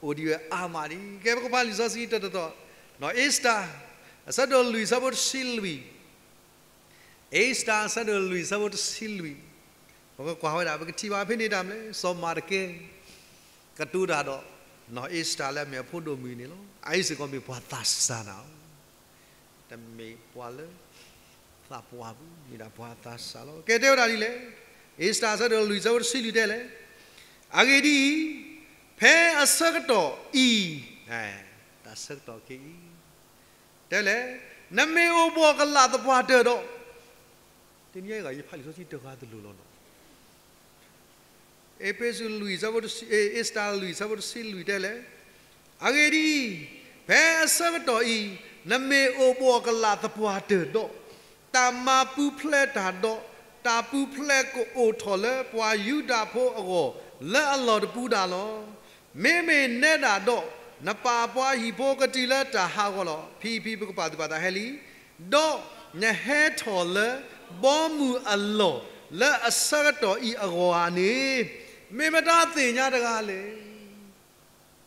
အိၣ်ဒံးဝဲအါမးဒံး. ကဲပကဖးလံာ်စီဆှံတတီၤတီၤ, နီၢ်အ့စတၢၤ အဆၢဒိၣ်လွံၢ်ဆၢဖိတဆံလွံၢ် အ့စတၢၤအဆၢဒိၣ်လွံၢ်ဆၢဖိတဆံလွံၢ်, ပကကွၢ်ဝဲဒၣ် ပကထံၣ်ဘၣ်ဖဲန့ၣ်တၢ်မနုၤလဲၣ်, စီၤမၤတကဲ ကတိၤတၢ်ဒီး နီၢ်အ့စတၢၤလၢအမ့ၢ်အဖိဒိၣ်မုၣ်န့ၣ်လီၤ. အအံၤစ့ၢ်ကီးမ့ၢ်ပှၤသးစၢ်နၤလီၤ. တမ့ၢ်ပှၤလၢ သးပှၢ်ပူၤ မ့ၢ်ဒၣ်ပှၤသးစၢ်လီၤ. ကဲတဲဝဲဒၣ်ဒ်လဲၣ်, အ့စတၢၤအဆၢဒိၣ်လွံၢ်ဆၢဖိတဆံလွံၢ်တဲလဲၣ်, အဂ့ၢ်ဒ်အံၤ, ဖဲအဆၢကတီၢ်အံၤ, တၢ်ဆၢကတီၢ်ခဲအံၤ တဲလဲၣ်, နမ့ၢ်အိၣ်ဘှီၣ်ကလာ်သပှၢ်တၢၢ်ဒီး, တနံၤအံၤယဖးလံာ်စီဆှံတဂၤတလိၤလီၤနီၤ. အ့းဖ့းစူးလွံၢ်ဆၢဖိတဆံ, အ့စတၢၤလွံၢ်ဆၢဖိတဆံလွံၢ်တဲလဲၣ်, အဂ့ၢ်ဒ်အံၤ, ဖဲအဆၢကတီၢ်အံၤ, နမ့ၢ်အိၣ်ဘှီၣ်ကလာ်သပှၢ်တၢၢ်ဒီး, တၢ်မၤပူၤဖျဲးတၢ်ဒီး, တၢ်ပူၤဖျဲးကအိၣ်ထီၣ်လၢပှၤယူဒၤဖိအဂီၢ် လၢအလီၢ်တပူၤဒၣ်လီၤ. မ့မ့ၢ်နဲဒၣ်ဒီး, နပာ်ပှၤဟံၣ်ဖိကတုၤလၢတၢ်ဟးဂီၤလီၤ. ဖံဖံပကပာ်သူၣ်ပာ်သးဟဲလံ, ဒီးနဟဲထီၣ်လၢဘီမုၢ်အလီၢ်လၢအဆၢကတီၢ်အံၤအဂီၢ်ဧါန့ၣ်, မ့ၢ်မတၤသ့ၣ်ညါတဂၤလဲၣ်.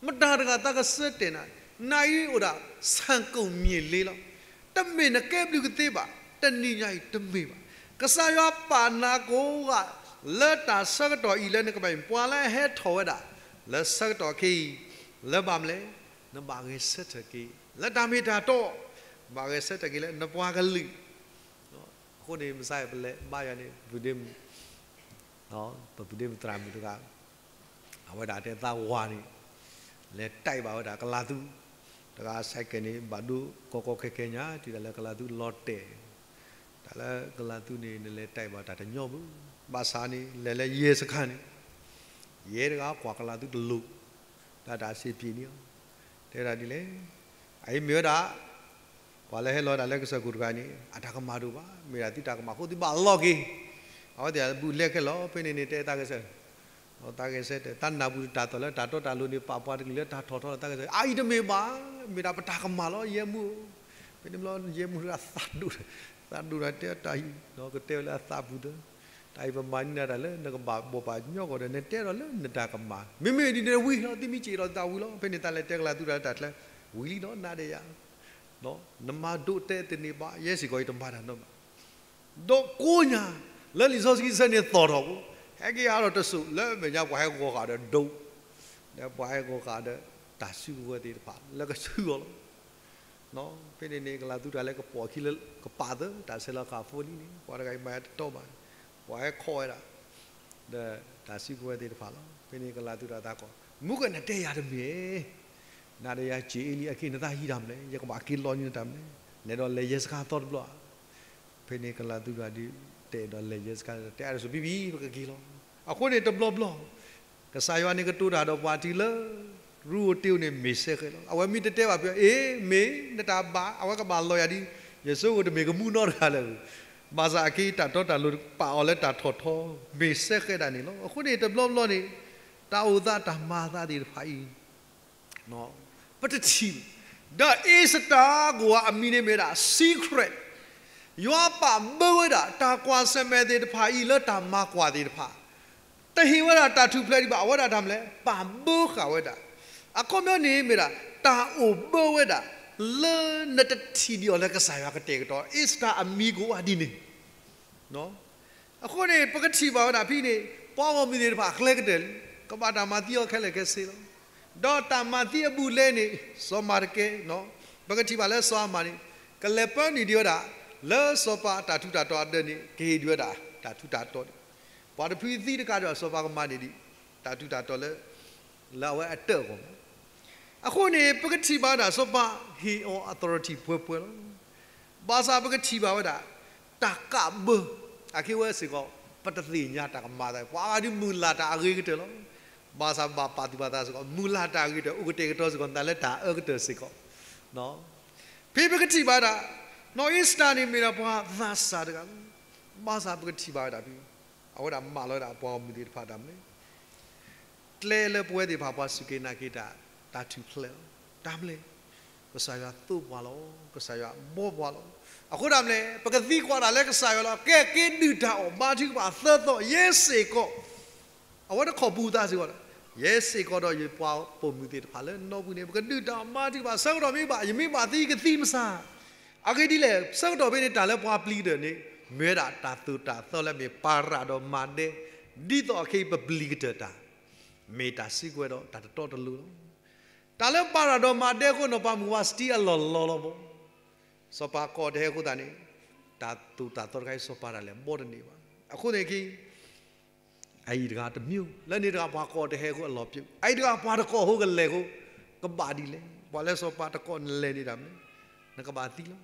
မတၤတဂၤသးကဆၢတဲာ်နၤ, နၤအံၤအိၣ်ဒၣ်ဆၣ်ကိၣ်မ့ၢ်လ့လီၤ. တမ့ၢ်နကဲဘျုးကသ့ဘၣ်, တနံၤညါအံၤတမ့ၢ်ဘၣ်. ကစၢ်ယွၤပာ်နၤကိးဂၤ လၢတၢ်ဆၢကတီၢ်အံၤလၢနကဘၣ်မ့ၢ်ပှၤလၢအဟဲထီၣ်ဝဲဒၣ် လၢဆၢကတီၢ်ခဲအံၤ, လၢဘၣ်မနုၤလဲၣ်, နဘၣ်ဂဲၤဆၢထၢၣ်က့ၤ လၢတၢ်မ့ၢ်တၢ်တီ, ဘၣ်ဂဲၤဆၢထၢၣ်က့ၤလၢနပှၤကလုာ် အဃိန့ၣ် မုၢ်ဆါအံၤပလဲၤဘါယွၤန့ၣ် ပဒ့မုၣ်, ပဒ့မုၣ်သရၣ်မုၣ်တဂၤ, အဝဲဒၣ်တဲသးဝၤန့ၣ်, လဲၤတဲဘၣ်ဝဲဒၣ်ကလၤသူ, တဂၤစဲးကဲးန့ၣ် ဘၣ်ဒိကီကီခဲခဲညါ တုၤဒၣ်လဲာ်ကလၤသူလီၤတဲာ်, တၢ်လၢကလၤသူန့ၣ် နလဲၤတဲဘၣ်တၢ်တညီဘၣ်, ဘၣ်ဆၣ်န့ၣ် လဲၤလၢယဲၢ်စခါန့ၣ်, ယဲၢ်တဂၤကွၢ်ကလၤသူတလိၣ်, တၢ်တၢ်စ့ပျ့ၤန့ၣ်, တဲဝဲဒၣ်ဒ်လဲၣ်, အအံၤမ့ၢ်ဝဲဒၣ် ပှၤလၢဟဲလီၤဒၣ်လၢကစၢၢ်ခိၣ်တဂၤန့ၣ် အတၢ်ကမၣ်ဒိၣ်ဘၣ်, မ့ၢ်ဒၣ်သုတၢ်ကမၣ်အဃိသုဘၣ်လီၤက့ၤ, အဝဲသ့ၣ်ဘူၣ်လဲခဲလီၤ, ဖဲန့ၣ်န့ၣ် တဲသးကစၢၢ်, သးကစၢၢ်တဲ သးနၢ်ပူၤတၢ်သိၣ်လၢတၢ်တီတၢ်လိၤန့ၣ် ပာ်ပှၤတကလုာ်လၢတၢ်ထီၣ်ထီလီၤသးကစၢၢ်, အအံၤတမ့ၢ်ဘၣ်, မ့ၢ်ဒၣ်ပတၢ်ကမၣ်လီၤ ယဲၢ်မူဧၢ, ဖဲန့ၣ်ဘျီယဲၢ်မူတဂၤသးဒိၣ်, သးဒိၣ်တၢ်တဲတၢ်အံၤ, ကတဲဝဲလၢအသးပူၤဒီး, တၢ်အံၤပမၤန့ၢ်နၤတၢ်လၢနကဘၣ်ဘိးဘၣ်ညီဃီဒီး နတဲဒီးလၢနတၢ်ကမၣ်, မ့မ့ၢ်ဒ်န့ၣ်ဝံၤလီၤ သုမ့ၢ်စံးဒီးသးဝံၤလီၤ, ဖဲန့ၣ်သးလဲၤတဲကလၤသူတၢ်လၢတၢ်ချၢ, ဝံၤလံဒီးနၤဒီးယၤ နမၤဒိးတဲတန့ၢ်ဘၣ်, ယဲစ့ၢ်ကီးယတမၤတၢ်နီတမံၤဘၣ်, ဒီးကိးညါ, လၢလံာ်စီဆှံစဲန့ၣ်သီၣ်ထီၣ်ပူၤ, ဟဲက့ၤဟးဒီးတစိၢ်လၢမဲာ်ညါပှၤဟဲဂီၤဃာ်ဒီးဒိး, ဒီးပှၤဟဲဂီၤဃာ်ဒီးတၢ်စုကဝဲၤသ့ၣ်တဖၣ်လၢကဆူအီၤလီၤ. ဖဲန့ၣ်န့ၣ် ကလၤသူတၢ်လၢကပိာ်အခံလၢကပာ်သၢ တၢ်ဆဲးလီၤဃာ်ဖိလံန့ၣ် ပှၤတဂၤအံၤမၤတတီဘၣ်, ပှၤဟဲခီဝဲဒၣ်, ဒီးတၢ်စုကဝဲၤသ့ၣ်တဖၣ်လီၤ. ဖဲန့ၣ်ကလၤသူတၢ်သးကီၢ်, မူကနတဲယၤတမ့ၢ် နၤဒီးယၤစ့ၢ်အ့လံ အက့ၤနသးဟံးတၢ်မနုၤလဲၣ်, ယကဘၣ်က့ၤလီၤန့ၢ်နတၢ်မနုၤလဲၣ်, လဲၤဒီးလဲၤယဲစခါသီတဘျီဧါ. ဖဲန့ၣ်ကလၤသူတၢ်ဒုးတဲဒီးလဲၤယဲစခါ တဲအါဒ်သိး ဖံဖံ ပကက့ၤလီၤ. အဃိန့ၣ်တဘျီဘျီ ကစၢ်ယွၤန့ၣ်ကတိၤတၢ်ဒီးပှၤတုၤလၢ ရူဧိၤတ့ဧိၤန့ၣ် မ့ၢ်စဲဃဲးလီၤ. အဝဲမ့ၢ်တတဲဘၣ်ဖဲ အ့ မ့ၢ်နတၢ်ဘၣ် အဝဲကဘၣ်လီၤယၤဒ် ယဆိကမိၣ်တမ့ၢ်ကမူနီတဂၤလၢၤ ဘၣ်ဆၣ်အက့ တၢ်တီတၢ်လိၤပာ်အီၤလၢတၢ်ထီၣ်ထီ မ့ၢ်စဲဃဲးဒၣ်န့ၣ်လီၤ. အဃိန့ၣ် တဘျီဘျီန့ၣ် တၢ်အိၣ်သးတၢ်မၤအသးသ့ၣ်တဖၣ်အံၤ ပတထံၣ်, ဒီးအ့စတၢၤကိးဂၤအမံၤန့ၣ်မ့ၢ်ဒၣ် secret, ယွၤပာ်ဘၢဝဲဒၣ် တၢ်ကွၢ်ဆၢၣ်မဲာ်သ့ၣ်တဖၣ်အံၤလၢတၢ်မၤကွၢ်သ့ၣ်တဖၣ်, တဟ့ၣ်ဝဲဒၣ်တၢ်ထူၣ်ဖျဲးဒံးဘၣ်, အဝဲဒၣ်တၢ်မနုၤလဲၣ် ပာ်ဘၢဃာ်ဝဲဒၣ်, အခီပညီန့ၣ်မ့ၢ်ဒၣ် တၢ်အိၣ်ဘၢဝဲဒၣ် လၢနတထံၣ်ဒံးအီၤလၢကစၢ်ယွၤကတဲာ်ကတီၤ, အ့စတၢၤအမံၤကိးဂၤဒ်န့ၣ် အဃိန့ၣ် ပကထံၣ်ဘၣ်ဝဲဒၣ်ဖဲန့ၣ် ပှၤဂီၢ်မုၢ်သ့ၣ်တဖၣ်အကျဲကတၢၢ်လံ, ကဘၣ်တၢ်မၤသံအီၤခဲလၢာ်ခဲဆ့လီၤ. ဒီးတၢ်မၤသံအဘူးအလဲန့ၣ် စီၤမၤရကဲ, ပကထံၣ်ဘၣ်လၢစီၤအၤမၣ်န့ၣ် ကလဲၤပၢနုာ်ဒံးဝဲဒၣ် လၢစီၤပၤအတၢ်ထူးတၢ်တီၤအဒၢးန့ၣ် ကဟ့ၣ်ဒံးဝဲဒၣ်တၢ်ထူးတၢ်တီၤန့ၣ်, ပှၤတဖုသံတကးဒီး စီၤပၤကမၤန့ၢ်ဒံး တၢ်ထူးတၢ်တီၤလၢ လၢအဝဲအတၢၢ်အဂီၢ်မး. အဃိန့ၣ် ပကထံၣ်ဘၣ်ဝဲဒၣ် စီၤပၤဟ့ၣ်အီၤ authority ပှဲၤပှဲၤလီၤ. ဘၣ်ဆၣ်ပကထံၣ်ဘၣ်ဝဲဒၣ် တၢ်ကးဘၢ အခဲအံၤဝဲစ့ၢ်ကီး ပတသ့ၣ်ညါတၢ်ကမၤအသး, ပှၤအါဂၤဒုးမုၢ်လၢ်တၢ်အဂ့ၤကတၢၢ်လီၤ. ဘၣ်ဆၣ်ဘၣ်ပာ်သူၣ်ပာ်သးစ့ၢ်ကီး မုၢ်လၢ်တၢ်အဂ့ၤကတၢၢ် အိၣ်ကတဲာ်ကတီၤစ့ၢ်ကီးသးလၢတၢ်အၢကတၢၢ်စ့ၢ်ကီး. ဖဲပကထံၣ်ဘၣ်ဝဲဒၣ် နီၢ်အ့စတၢၤန့ၣ်မ့ၢ်ဒၣ်ပှၤသးစၢ်တဂၤလီၤ. ဘၣ်ဆၣ်ပကထံၣ်ဘၣ်ဝဲဒၣ်ဖဲ အဝဲဒၣ်မၢလီၤဝဲဒၣ်အပှၤဂီၢ်မုၢ်သ့ၣ်တဖၣ်တၢ်မနုၤလဲၣ် ကျဲလၢပဝဲသ့ၣ်တဖၣ်ပှၤစူၢ်က့ၤနာ်က့ၤတၢ် တၢ်ထူၣ်ဖျဲးလီၤ. တၢ်မနုၤလဲၣ် ကစၢ်ယွၤသိပှၤလီၤ, ကစၢ်ယွၤဘှီပှၤလီၤ. အဃိတၢ်မနုၤလဲၣ် ပကသံကွၢ်တၢ်လၢကစၢ်ယွၤလီၤ. ကဲ က့ၤဒုၣ်တၢ်အီၣ်ဘါထုကဖၣ်သၢသီ ယဲစ့ၢ်ကီး အဝဲတခီပူၤသးစ့ၢ်ကီး, ယဲစ့ၢ်ကီးဒီးယပှၤပိာ်မုၣ်သ့ၣ်တဖၣ်လၢနီၢ်ပူၤန့ၣ် ပကဒုၣ်တၢ်အီၣ်ဘါထုကဖၣ် ဆၢကတီၢ်မ့ၢ်ဘၣ် ယမ့ၢ်ဘၣ်သံကသံမဆါ အဂ့ၢ်ဒ်လဲၣ် ဆၢကတီၢ်ဖဲန့ၣ် တၢ်လၢပှၤပျံၤကတၢၢ်န့ၣ် မ့ၢ်ဝဲဒၣ်တၢ်သိၣ်တၢ်သီလၢမ့ၢ်ပၤရၤဒီးမၤဒဲ, ဒ်သိးအခဲအံၤပပျံၤကတၢၢ်တၢ်, မ့ၢ်တၢ်စုကဝဲၤဒီးတၢ်တတီတလိၤလီၤ. တၢ်လၢပၤရၤဒီးမၤဒဲအဃိ နီၢ်ပၤမုၣ်ဝၤစတံအလီၢ်လီၤလီၤဘီ, စီၤပၤကိးတဟဲအဃိသတးန့ၣ် တၢ်သိၣ်တၢ်သီတခါအံၤ စီၤပၤဒၣ်လဲာ်ဘီတန့ၢ်ဘၣ်. အဃိန့ၣ်က့ အအံၤတဂၤတမံၤ လၢန့ၣ်တဂၤပှၤကိးတဟဲအဃိအလီၢ်ပျိ, အအံၤတဂၤပှၤတကိးအဃိကလဲၤအဃိ, ကဘၣ်ဒ်လဲၣ်. ပှၤလၢစီၤပၤတကိးနလဲၤန့ၣ်တၢ်မနုၤ, နကဘၣ်သံလီၤ.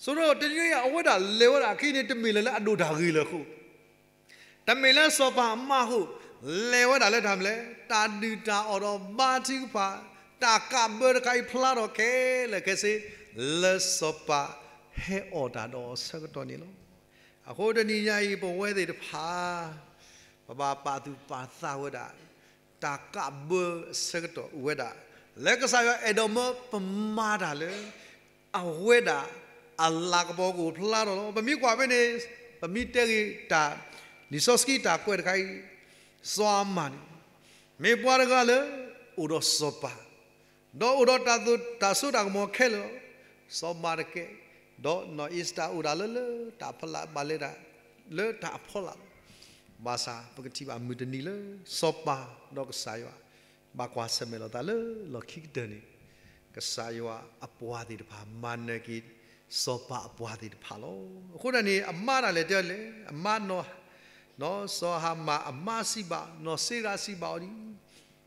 ဆိဒီးတနံၤအံၤ အဝဲဒၣ်လဲၤဝဲဒၣ်အခံန့ၣ် တမ့ၢ်လၢလၢအဒိၣ်တၢ်ဂ့ၤလၢၤအဃိ, တမ့ၢ်လၢစီၤပၤအမါအဃိ, လဲၤဝဲဒၣ်လၢတၢ်မနုၤလဲၣ်, တၢ်ဒုၣ်တၢ်အီၣ်ဒီးဘါထုကဖၣ်, တၢ်ကးဘၢတခါအံၤဖျါထီၣ်ခဲလၢာ်ခဲဆ့ လၢစီၤပၤဟဲအီၣ်တၢ်ဒီးအဆၢကတီၢ်န့ၣ်လီၤ. အဃိတနံၤညါအံၤ ပဝဲသ့ၣ်တဖၣ် ပဘၣ်ပာ်သူၣ်ပာ်သးဝဲဒၣ် တၢ်ကးဘၢအဆၢကတီၢ်အိၣ်ဝဲဒၣ် လၢကစၢ်ယွၤအဲၣ်ဒိးမၢပမၤတၢ်လၢ အဝဲဒၣ်အလၤကပီၤကအိၣ်ဖျါထီၣ်လီၤ. ပမ့ၢ်ကွၢ်ဖဲန့ၣ် ပမ့ၢ်တဲဂ့ၤတၢ် လံာ်စီဆှံတၢ်ကွဲးတခါအံၤ, စီၤအၤမၣ်န့ၣ် မ့ၢ်ပှၤတဂၤလၢ အိၣ်ဒီးစီၤပၤ ဒီးအိၣ်ဒီးတၢ်သိၣ်တၢ်စိတၢ်ကမီၤခဲလၢာ်လီၤ. စီၤမၤရကဲ ဒီးနီၢ်အ့စတၢၤအိၣ်ဒၣ်လၢလၢတၢ်ဖီလာ်ဘၣ်လဲၤတၢ် လၢတၢ်အဖီလာ်လီၤ. ဘၣ်ဆၣ်ပကထံၣ်ဘၣ်မုၢ်တနံၤလၢ စီၤပၤဒီးကစၢ်ယွၤ ဘၣ်ကွၢ်ဆၢၣ်မဲာ်လိာ်သးလၢလီၢ်ခံကတၢၢ်န့ၣ် ကစၢ်ယွၤအပှၤသ့ၣ်တဖၣ် မၤနၢၤက့ၤ စီၤပၤအပှၤသ့ၣ်တဖၣ်လီၤ. အဃိန့ၣ် အမါဒၣ်လဲာ်တဲလဲၣ် အမါနီၢ် စီၤဟၤမၣ်အမါစံးဘၣ် နီၢ်စ့ရၤစံးဘၣ်အီၤဒ်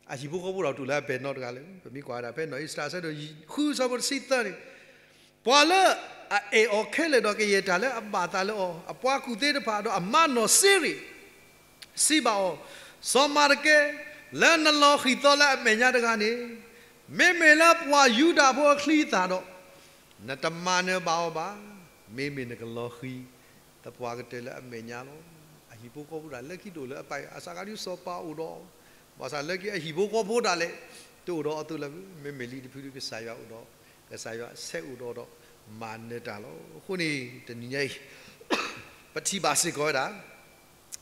အဟံၣ်ဖိဃီဖိဒီးတူၢ်လၢအပဲာ်နီတဂၤလဲၣ်. ပမ့ၢ်ကွၢ်ဝဲဒၣ်ဖဲနီၢ်အ့စတၢၤအဆၢဒိၣ်ဃုဆၢဖိတဆံသၢန့ၣ် ပှၤလၢအအဲၣ်အီၤခဲလၢာ်ဒီးကယဲၢ်တၢ်လၢအဘၣ်သးလၢအီၤ အပှၤကူၣ်သ့တဖၣ်ဒီးအမါနီၢ်စ့ရၤ စံးဘၣ်အီၤ, စီၤမၤရကဲ, လၢနလီၤဃံၤသီလၢအမဲာ်ညါတဂၤန့ၣ်, မ့မ့ၢ်လၢပှၤယူဒၤဖိအချံအသၣ်ဒီး နတမၤနၢၤဘၣ်အီၤဘၣ်. မ့မ့ၢ်နကလီၤဃံၤ သပှၢ်ကတၢၢ်လၢအမဲာ်ညါလီၤ. အဟံၣ်ဖိဃီဖိဒၣ်လၢခံတအိၣ်လၢအပၢ် အစးကဒုစီၤပၤအိၣ်ဒီး ဘၣ်ဆၣ်လၢခံအဟံၣ်ဖိဃီဖိဒၣ်လဲာ် တအိၣ်ဒီးအသိးလၢၤဘၣ်. မ့မ့ၢ်လံတဖုဒီးကစၢ်ယွၤအိၣ်ဒီး ကစၢ်ယွၤဆဲးအိၣ်ဒီးဒီး မၤနၢၤတၢ်လီၤ. အဃိန့ၣ် တနံၤညါအံၤ ပထံၣ်ဘၣ်စ့ၢ်ကီးဝဲဒၣ်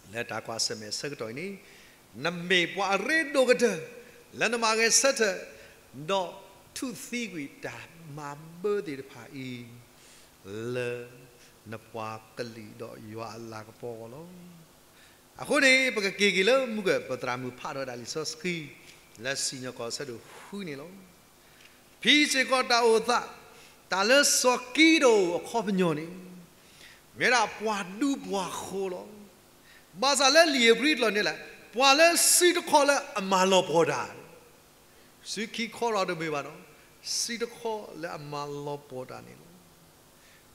လၢတၢ်ကွၢ်ဆၢၣ်မဲာ်ဆၢကတီၢ်အံၤန့ၣ် နမ့ၢ်ပှၤအရ့ဒိၣ်ကတၢၢ် လၢနမၤဂဲၤဆၢထၢၣ် ဒီးထူၣ်သံကွံာ်တၢ်မၤဘၢသ့ၣ်တဖၣ်အံၤ လၢနပှၤကလုာ်ဒီးယွၤအလၤကပီၤအဂီၢ်လီၤ. အဃိန့ၣ် ပကက့ၤက့ၤလၢမုၢ်ကၢၢ် ပသရၣ်မုၣ်ဖးထီၣ်ဝဲဒၣ်လံာ်စီဆှံ လၢစံၣ်ညီၣ်ကွီၢ်အဆၢဒိၣ်ဃုန့ၣ်လီၤ. ဖဲစ့ၢ်ကီးတၢ်အိၣ်သး တၢ်လၢစီၤကံဒိၣ်အခီပညီန့ၣ် မ့ၢ်ဒၣ်ပှၤဒူပှၤဃိၤလီၤ. ဘၣ်ဆၣ်လၢလံာ်ဧ့ၤဘြံၤတလီၢ်န့ၣ်လဲၣ် ပှၤလၢစုတခီလၢအမၤလီၤပှီၢ်တၢ် စုခံခီဒီးတမ့ၢ်ဘၣ်ဒီး စုတခီလၢအမၤလီၤပှီၢ်တၢ်န့ၣ်လီၤ.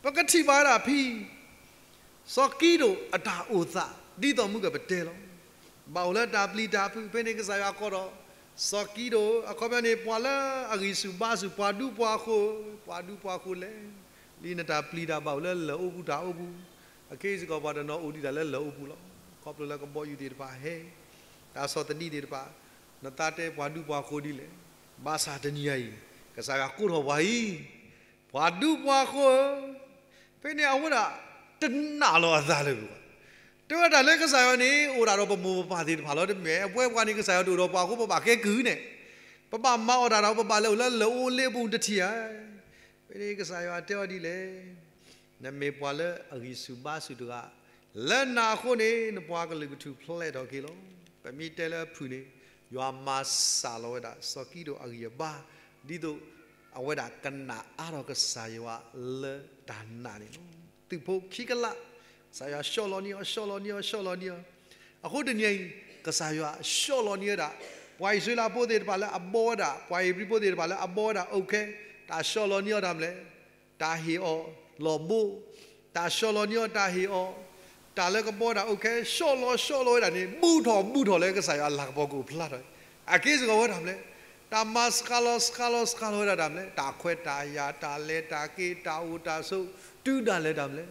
ပကထံၣ်ဘၣ်ဝဲဒၣ်ဖဲ စီၤကံဒိၣ်အတၢ်အိၣ်သး ဒ်သိးမုၢ်ကၢၢ်ပတဲလီၤ. ဘၣ်အိၣ်လၢတၢ်ပျံၤတၢ်ဖုး ဖဲန့ၣ်ကစၢ်ယွၤကိးဒီး စီၤကံဒိၣ် အခီပညီန့ၣ် ပှၤလၢအဂံၢ်ဆူၣ်ဘါဆူၣ် ပှၤဒူပှၤဃိၤ, ပှၤဒူပှၤဃိၤလဲၣ်. လံနတၢ်ပျံၤတၢ်ဘၣ်အိၣ်လၢလၢၢ်အိပူၤတၢ်အိပူၤ, အခဲအံၤစ့ၢ်ကီးပှၤတနီၤအိၣ်ဒံးတၢ်လၢလၢၢ်အိၣ်ပူၤလီၤ. ခီဖျိလၢကဘီယူၤသ့ၣ်တဖၣ်ဟဲ, တၢ်ဆီၣ်သနံးသ့ၣ်တဖၣ်, နသးတဲပှၤဒူပှၤဃိဒ်လဲၣ်. ဘၣ်ဆၣ်တနံၤအံၤ ကစၢ်ယွၤကိးထီၣ်ပှၤအံၤ, ပှၤဒူပှၤဃိဧၢ, ဖဲန့ၣ်အဝဲဒၣ်တနာ်လီၤအသးလၢၤဘၣ်. တဲဝဲဒၣ်လၢကစၢ်ယွၤန့ၣ် အိၣ်ဒၣ်ဒီးပမိၢ်ပပၢ်သ့ၣ်တဖၣ်လီၤ. တမ့ၢ်အပှၤန့ၣ် ကစၢ်ယွၤတအိၣ်ဒီးပှၤအဃိ ပဘၣ်ကဲကုၢ်န့ၣ်, ပဘၣ်မၤအီၣ်တၢ်ဒီး ပဘၣ်လဲၤအိၣ်လၢလၢၢ်အိၣ်လ့ပူၤတထံၣ်ဧါ. ဖဲန့ၣ်ကစၢ်ယွၤတဲအီၤဒ်လဲၣ်, နမ့ၢ်ပှၤလၢအဂံၢ်ဆူၣ်ဘါဆူၣ်တဂၤ, လၢနၤအဃိန့ၣ် နပှၤကလုာ်ကထူၣ်ဖျဲးထီၣ်က့ၤလီၤ. ပမ့ၢ်တဲလၢအဖုၣ်န့ၣ်, ယွၤမၤစၢ်လီၤဝဲဒၣ်စီၤကံဒိၣ်အဂံၢ်အဘါ, ဒ်သိးအဝဲဒၣ်ကနာ်အါထီၣ်ကစၢ်ယွၤလၢတၢ်နာ်န့ၣ်လီၤ. သုးဖိခံကလး, ကစၢ်ယွၤဆီၣ်လီၤန့ၢ်အီၤ, ဆီၣ်လီၤန့ၢ်အီၤ, ဆီၣ်လီၤန့ၢ်အီၤ. အဃိတနံၤအံၤ ကစၢ်ယွၤဆီၣ်လီၤန့ၢ်ဝဲဒၣ် ပှၤအံၣ်စရ့လးဖိသ့ၣ်တဖၣ်လၢအဘီဝဲဒၣ်, ပှၤဧ့ၤဘြံၤဖိသ့ၣ်တဖၣ်လၢအဘီဝဲဒၣ်အအိၣ်ခဲ, တၢ်ဆီၣ်လီၤန့ၢ်အီၤတၢ်မနုၤလဲၣ်, တၢ်ဟ့ၣ်အီၤလီၢ်ဘိ, တၢ်ဆီၣ်လီၤန့ၢ်အီၤတၢ်ဟ့ၣ်အီၤ, တၢ်လၢကဘီတၢ်အိၣ်ခဲ ဆီၣ်လီၤဆီၣ်လီၤဝဲဒၣ်န့ၣ် ဘူးထီၣ်ဘူးထီၣ်လၢကစၢ်ယွၤအလၤကပီၤကအိၣ်ဖျါထီၣ်, အက့ၢ်စ့ၢ်ကီးဝဲဒၣ်မနုၤလဲၣ်, တၢ်မၤစှၤလီၤစှၤလီၤစှၤလီၤဝဲဒၣ်တၢ်မနုၤလဲၣ်, တၢ်ခွဲးတၢ်ယာ် တၢ်လဲၤတၢ်က့ၤ တၢ်အိၣ်တၢ်ဆိး တုၤဒၣ်လဲာ်တၢ်မနုၤလဲၣ်,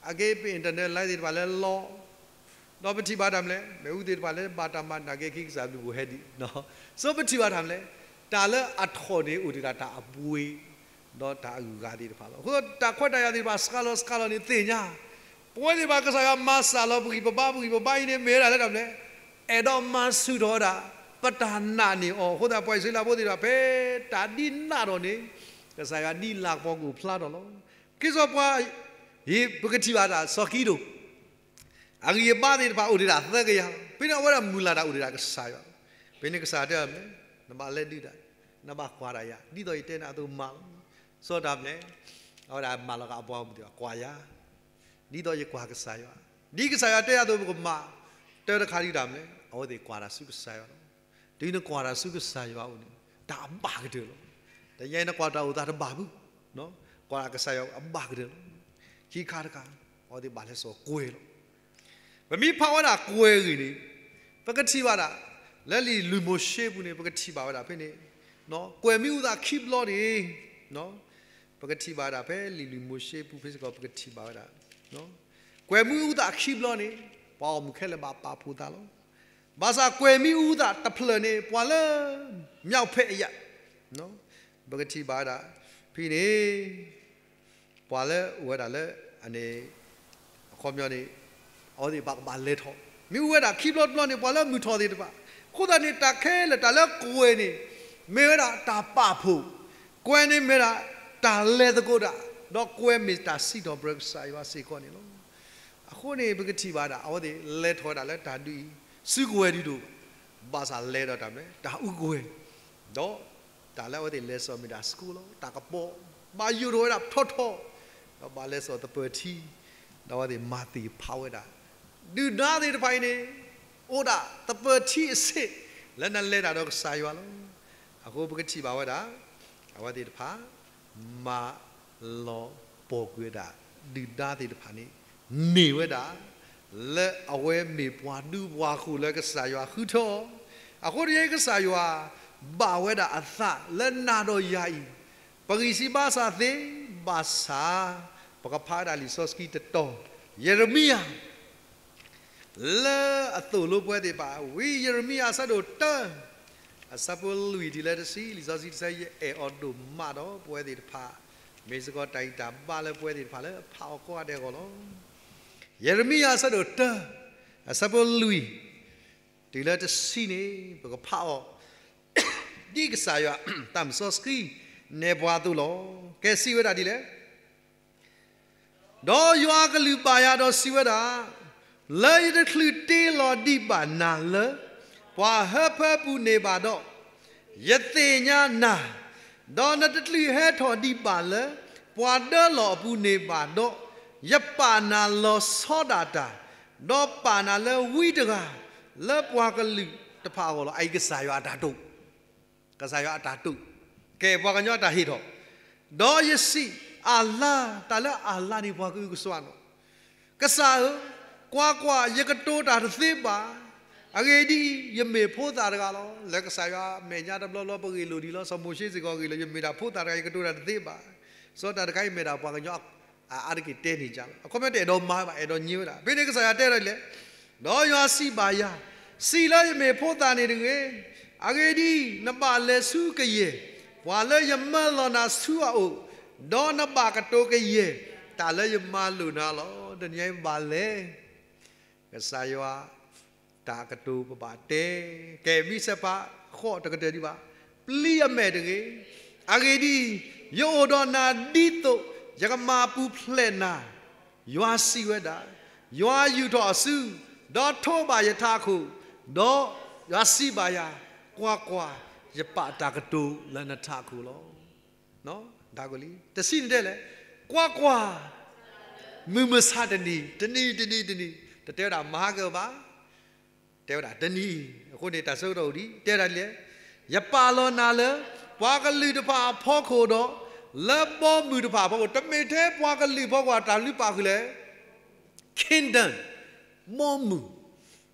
အက့ၢ်ပ internet line သ့ၣ်တဖၣ်လၢလီၤ ဒီးပထံၣ်ဘၣ်တၢ်မနုၤလဲၣ်, မ့ၣ်အူသ့ၣ်တဖၣ်လၢဘၣ်တၢ်မၤနာ်က့ခံကစၢ်ဘျုးဘိၣ်ဟဲဒံး, ဆိပထံၣ်ဘၣ်တၢ်မနုၤလဲၣ်, တၢ်လၢအထီၣ်န့ၣ်အိၣ်ဒံးဒၣ်တၢ်အပှ့ၤ, ဒီးတၢ်အဂုၤအဂၤသ့ၣ်တဖၣ်လီၤ. အဃိတၢ်ခွဲးတၢ်ယာ်သ့ၣ်တဖၣ် စှၤလီၤစှၤလီၤန့ၣ်သ့ၣ်ညါ, ပဝဲသ့ၣ်တဖၣ်ကစၢ်ယွၤမၤစၢ်လီၤပဂံၢ်ပဘါ ပဂံၢ်ပဘါအံၤန့ၣ် မ့ၢ်ဝဲဒၣ်လၢတၢ်မနုၤလဲၣ်, အဲၣ်ဒိးမၤဆူၣ်ထီၣ်ဝဲဒၣ် ပတၢ်နာ်န့ၢ်အီၤ, အဃိသတးပှၤအံၣ်စရ့လးဖိသ့ၣ်တဖၣ် ဖဲတၢ်ဒ်နာ်ထီၣ်န့ၣ် ကစၢ်ယွၤဒ်လၤကပီၤကအိၣ်ဖျါထီၣ်လီၤ. က့ၤစီၤပှၤ, ယပကထံၣ်ဘၣ်တၢ်စီၤကံဒိၣ် အဂံၢ်အဘါသ့ၣ်တဖၣ်အိၣ်ဒံးဒၣ်သၢကယၤလီၤ. ဖဲန့ၣ်အဝဲဒၣ်မုၢ်လၢ်တၢ်အိၣ်ဒံးဒၣ်ကစၢ်ယွၤ, ဖဲန့ၣ်ကစၢ်ယွၤတဲအီၤမနုၤလဲၣ်, နဘၣ်လဲၤဒုးတၢ်, နဘၣ်ကွၢ်တၢ်ယၤ ဒ်သိးယတဲနၤအသိးမၤလီၤ. စီၤတၢ်မနုၤလဲၣ်, အဝဲဒၣ်မၤလီၤဃာ်အပှၤဂီၢ်မုၢ်သ့ၣ်တဖၣ် ကွၢ်ယၤ, ဒ်သိးယကွၢ်ကစၢ်ယွၤ, ဒ်ကစၢ်ယွၤတဲယၤအသိးပကမၤ, တၢ်တခါဒုးတၢ်မနုၤလဲၣ်, အဝဲသ့ၣ်ကွၢ်တၢ်ဆူကစၢ်ယွၤလီၤ. တုၤနကွၢ်တၢ်ဆူကစၢ်ယွၤအအိၣ်န့ၣ် တၢ်အဘၣ်ကတၢၢ်လီၤ. တနံၤအံၤနကွၢ်တၢ်အိၣ်သးတဘၣ်ဘၣ်, ကွၢ်တၢ်ကစၢ်ယွၤအဘၣ်ကတၢၢ်လီၤ. ခံခါတခါ, အဝဲသ့ၣ်ဘၣ်လဲၤစိာ်ကွဲၤလီၤ. ပမ့ၢ်ဖးဝဲဒၣ်ကွဲၤအဂ့ၢ်န့ၣ်, ပကထံၣ်ဘၣ်ဒၣ်, လၢလံာ်လွံၢ်မိၤၡ့ပူၤန့ၣ် ပကထံၣ်ဘၣ်ဝဲဒၣ်ဖဲန့ၣ်, ကွဲၤမ့ၣ်အူသးခံဘျီန့ၣ်, ပကထံၣ်ဘၣ်ဝဲဒၣ်ဖဲလံာ်လွံၢ်မိၤၡ့ပူၤဖဲစ့ၢ်ကီး ပကထံၣ်ဘၣ်ဝဲဒၣ်, ကွဲၤမ့ၣ်အူသးခံဘျီန့ၣ်, ပှၤဂီၢ်မုၢ်ခဲလၢာ်ဘၣ်ပာ်ဖှိၣ်သးလီၤ. ဘၣ်ဆၣ်ကွဲၤမ့ၣ်အူသးတဖျၢၣ်န့ၣ် ပှၤလၢ မြောက်ဖက်အရပ်, ပကထံၣ်ဘၣ်ဝဲဒၣ်, ဖဲန့ၣ် ပှၤလၢအိၣ်ဝဲဒၣ်လၢ အန့ၣ် အခီပညီန့ၣ် အဝဲသ့ၣ်ဘၣ်ကဘၣ်လဲၤထီၣ်, မ့ၣ်အူဝဲဒၣ်ခံဘျီတဘျီန့ၣ် ပှၤလၢမုၢ်ထီၣ်သ့ၣ်တဖၣ်, အဃိသတးန့ၣ် တၢ်ခဲလၢာ်တၢ်လၢကွဲၤန့ၣ် မ့ၢ်ဝဲဒၣ်တၢ်ပာ်ဖှိၣ်, ကွဲၤန့ၣ်မ့ၢ်ဒၣ်တၢ်လဲၤသကိးတၢ်, ဒီးကွဲၤမ့ၢ်တၢ်စံးထီၣ်ပတြၢၤကစၢ်ယွၤစ့ၢ်ကီးန့ၣ်လီၤ. အဃိန့ၣ် ပကထံၣ်ဘၣ်ဒၣ် အဝဲသ့ၣ်လဲၤထီၣ်ဝဲဒၣ်လၢတၢ်ဒုးအံၤ စုကဝဲၤဒုးတအိၣ်ဘၣ်, ဘၣ်ဆၣ်လဲၤဒီးတၢ်မနုၤလဲၣ်, တၢ်အူကဝဲၤ, ဒီး တၢ်လၢအဝဲသ့ၣ်လဲၤစိာ်မ့ၢ်ဒၣ် school လီၤ, တၢ်ကပီၤ, ဘၣ်ယိၣ်ထီၣ်ဝဲဒၣ်ထီထီ, ဒီးဘၣ်လဲၤစိာ်သပၢၤထံ, ဒီးအဝဲသ့ၣ်မၤသ့ၣ်ဖးဝဲဒၣ်, ဒုၣ်ဒါသ့ၣ်တဖၣ်အံၤန့ၣ် အိၣ်ဒၣ်သပၢၤထံအဆ့ၣ် လၢနလဲၤတၢ်ဒီးကစၢ်ယွၤလီၤ. အဃိပကထံၣ်ဘၣ်ဝဲဒၣ် အဝဲသ့ၣ်တဖၣ် မၤလီၤပိာ်ကွံာ်ဝဲဒၣ် ဒုၣ်ဒါသ့ၣ်တဖၣ်န့ၣ် န့ၢ်ဝဲဒၣ် လၢအဝဲမ့ၢ်ပှၤဒူပှၤဃိၤလၢကစၢ်ယွၤဃုထၢအီၤ, အဃိတနံၤအံၤကစၢ်ယွၤ ဘၣ်ဝဲဒၣ်အသးလၢနၤဒီးယၤအံၤ, ပဂံၢ်စၢ်ဘါစၢ်သ့, ဘၣ်ဆၣ် ပကဖးဝဲဒၣ်လံာ်စီဆှံတတီၤ, ယံးရမံယၤ လၢအသိၣ်လိပဝဲသ့ၣ်တဖၣ်, ဝံယံးရမံယၤအဆၢဒိၣ်တၢ, အဆၢဖိလွံၢ်တုၤလၢတဆံ, လံာ်စီဆှံတဆၢယအဲၣ်အီၤဒိၣ်မးဒီး ပဝဲသ့ၣ်တဖၣ်, မ့ၢ်စ့ၢ်ကီးတၢ်ဂံၢ်တၢ်ဘါလၢပဝဲသ့ၣ်တဖၣ်လၢဖးအီၤကိးဂၤဒဲးအဂီၢ်လီၤ. ယံးရမံယၤအဆၢဒိၣ်တၢ, အဆၢဖိလွံၢ် တုၤလၢတဆံန့ၣ် ပကဖးအီၤ, ဒ်ကစၢ်ယွၤ တၢ်မုၢ်စီဆှံ နဲၣ်ပှၤအသိးလီၤ. ကဲစံးဝဲဒၣ်ဒ်လဲၣ်. ဒီးယွၤအကလုၢ်ဘၣ်ယၤဒီးစံးဝဲဒၣ်, လၢယတချုးတ့လီၤဒံးဘၣ်နၤလၢ ပှၤဟၢဖၢပူၤန့ၣ်ဘၣ်ဒီး, ယသ့ၣ်ညါနၤ, ဒီးနတချုးဟဲထီၣ်ဒံးဘၣ်လၢ ပှၤဒၢလီၢ်အပူၤန့ၣ်ဘၣ်ဒီး, ယပာ်နၤလီၤဆီဒၣ်တၢ်, ဒီးပာ်နၤလၢဝံတဂၤ လၢပှၤကလုာ်တဖၣ်အဂီၢ်လီၤ. အအံၤကစၢ်ယွၤအတၢ်တိာ် ကစၢ်ယွၤအတၢ်တိာ်, ကဲပှၤကညီအတၢ်ဟ့ၣ်ထီၣ်, ဒီးယစံး, အၤလါ, တၢ်လၢအၤလါန့ၣ် ပှၤကအုကစွါနီၤ, ကစၢ်ဧၢ, ကွၢ်ကွၢ်, ယကတိၤတၢ်တသ့ဘၣ်, အဂ့ၢ်ဒ်အံၤ, ယမ့ၢ်ဖိသၣ်တဂၤလီၤ. လၢကစၢ်ယွၤအမဲာ်ညါတဘျီဘျီ ပဂ့ၢ်လိာ်ဒံးလီၤ. စီၤမိၤၡ့စ့ၢ်ကီးဂ့ၢ်လိာ်, ယမ့ၢ်ဒၣ်ဖိသၣ်တဂၤ ယကတိၤတၢ်တသ့ဘၣ်. စီၤတၢ်တခါအံၤမ့ၢ်ဒၣ်ပှၤကညီ အါတက့ၢ်တဲန့ၢ်ယၤလီၤ. အခီပညီတအဲၣ်ဒိးမၤဘၣ် အဲၣ်ဒိးညံဝဲဒၣ်. ဖဲန့ၣ်ကစၢ်ယွၤတဲဒၣ်ဒ်လဲၣ်, ဒီးယွၤစံးဘၣ်ယၤ, စံးလၢယမ့ၢ်ဖိသၣ်န့ၣ်တဂ့ၤ. အဂ့ၢ်ဒ်အံၤ, နဘၣ်လဲၤဆူကယဲၢ်ပှၤလၢယမၢလီၤနၤဆူအအိၣ်, ဒီးနဘၣ်ကတိၤကယဲၢ်တၢ်လၢယမၤလိာ်နၤလီၤ. တနံၤအံၤဘၣ်လဲၤ ကစၢ်ယွၤ တၢ်ကတိၤပဘၣ်တဲ, ကဲမံစဲးဖးဃိးတကတၢၢ်ဒံးဘၣ်, ပျံၤအမဲာ်တဂ့ၤ. အဂ့ၢ်ဒ်အံၤ, ယအိၣ်ဒီးနၤဒ်သိးယကမၤပူၤဖျဲးနၤ, ယွၤစံးဝဲဒၣ်. ယွၤယူာ်ထီၣ်အစု, ဒီးထိးဘၣ်ယထးခိၣ်, ဒီးယွၤစံးဘၣ်ယၤ, ကွၢ်ကွၢ်, ယပာ်တၢ်ကတိၤလၢနထးခိၣ်လီၤ. တဆံန့ၣ်တဲလဲၣ်, ကွၢ်ကွၢ်, မုၢ်မဆါတနံၤ, တနံၤတနံၤတနံၤ, တတဲဝဲဒၣ်မၤဟါကၢဘၣ်, တဲဝဲဒၣ်တနံၤ, အဃိန့ၣ်တၢ်ဆၢကတီၢ်အိၣ်ဒံး, တဲဝဲဒၣ်ဒ်လဲၣ်, ယပာ်လီၤနၤလၢ ပှၤကလုာ်တဖၣ်အဖီခိၣ်ဒီး လၢဘီမုၢ်တဖၣ်အဖီခိၣ်, တမ့ၢ်ထဲပှၤကလုာ်အဖီခိၣ် တၢ်လုၢ်ပာ်ဃုာ်လဲၣ်, kingdom, ဘီမုၢ် ဘီ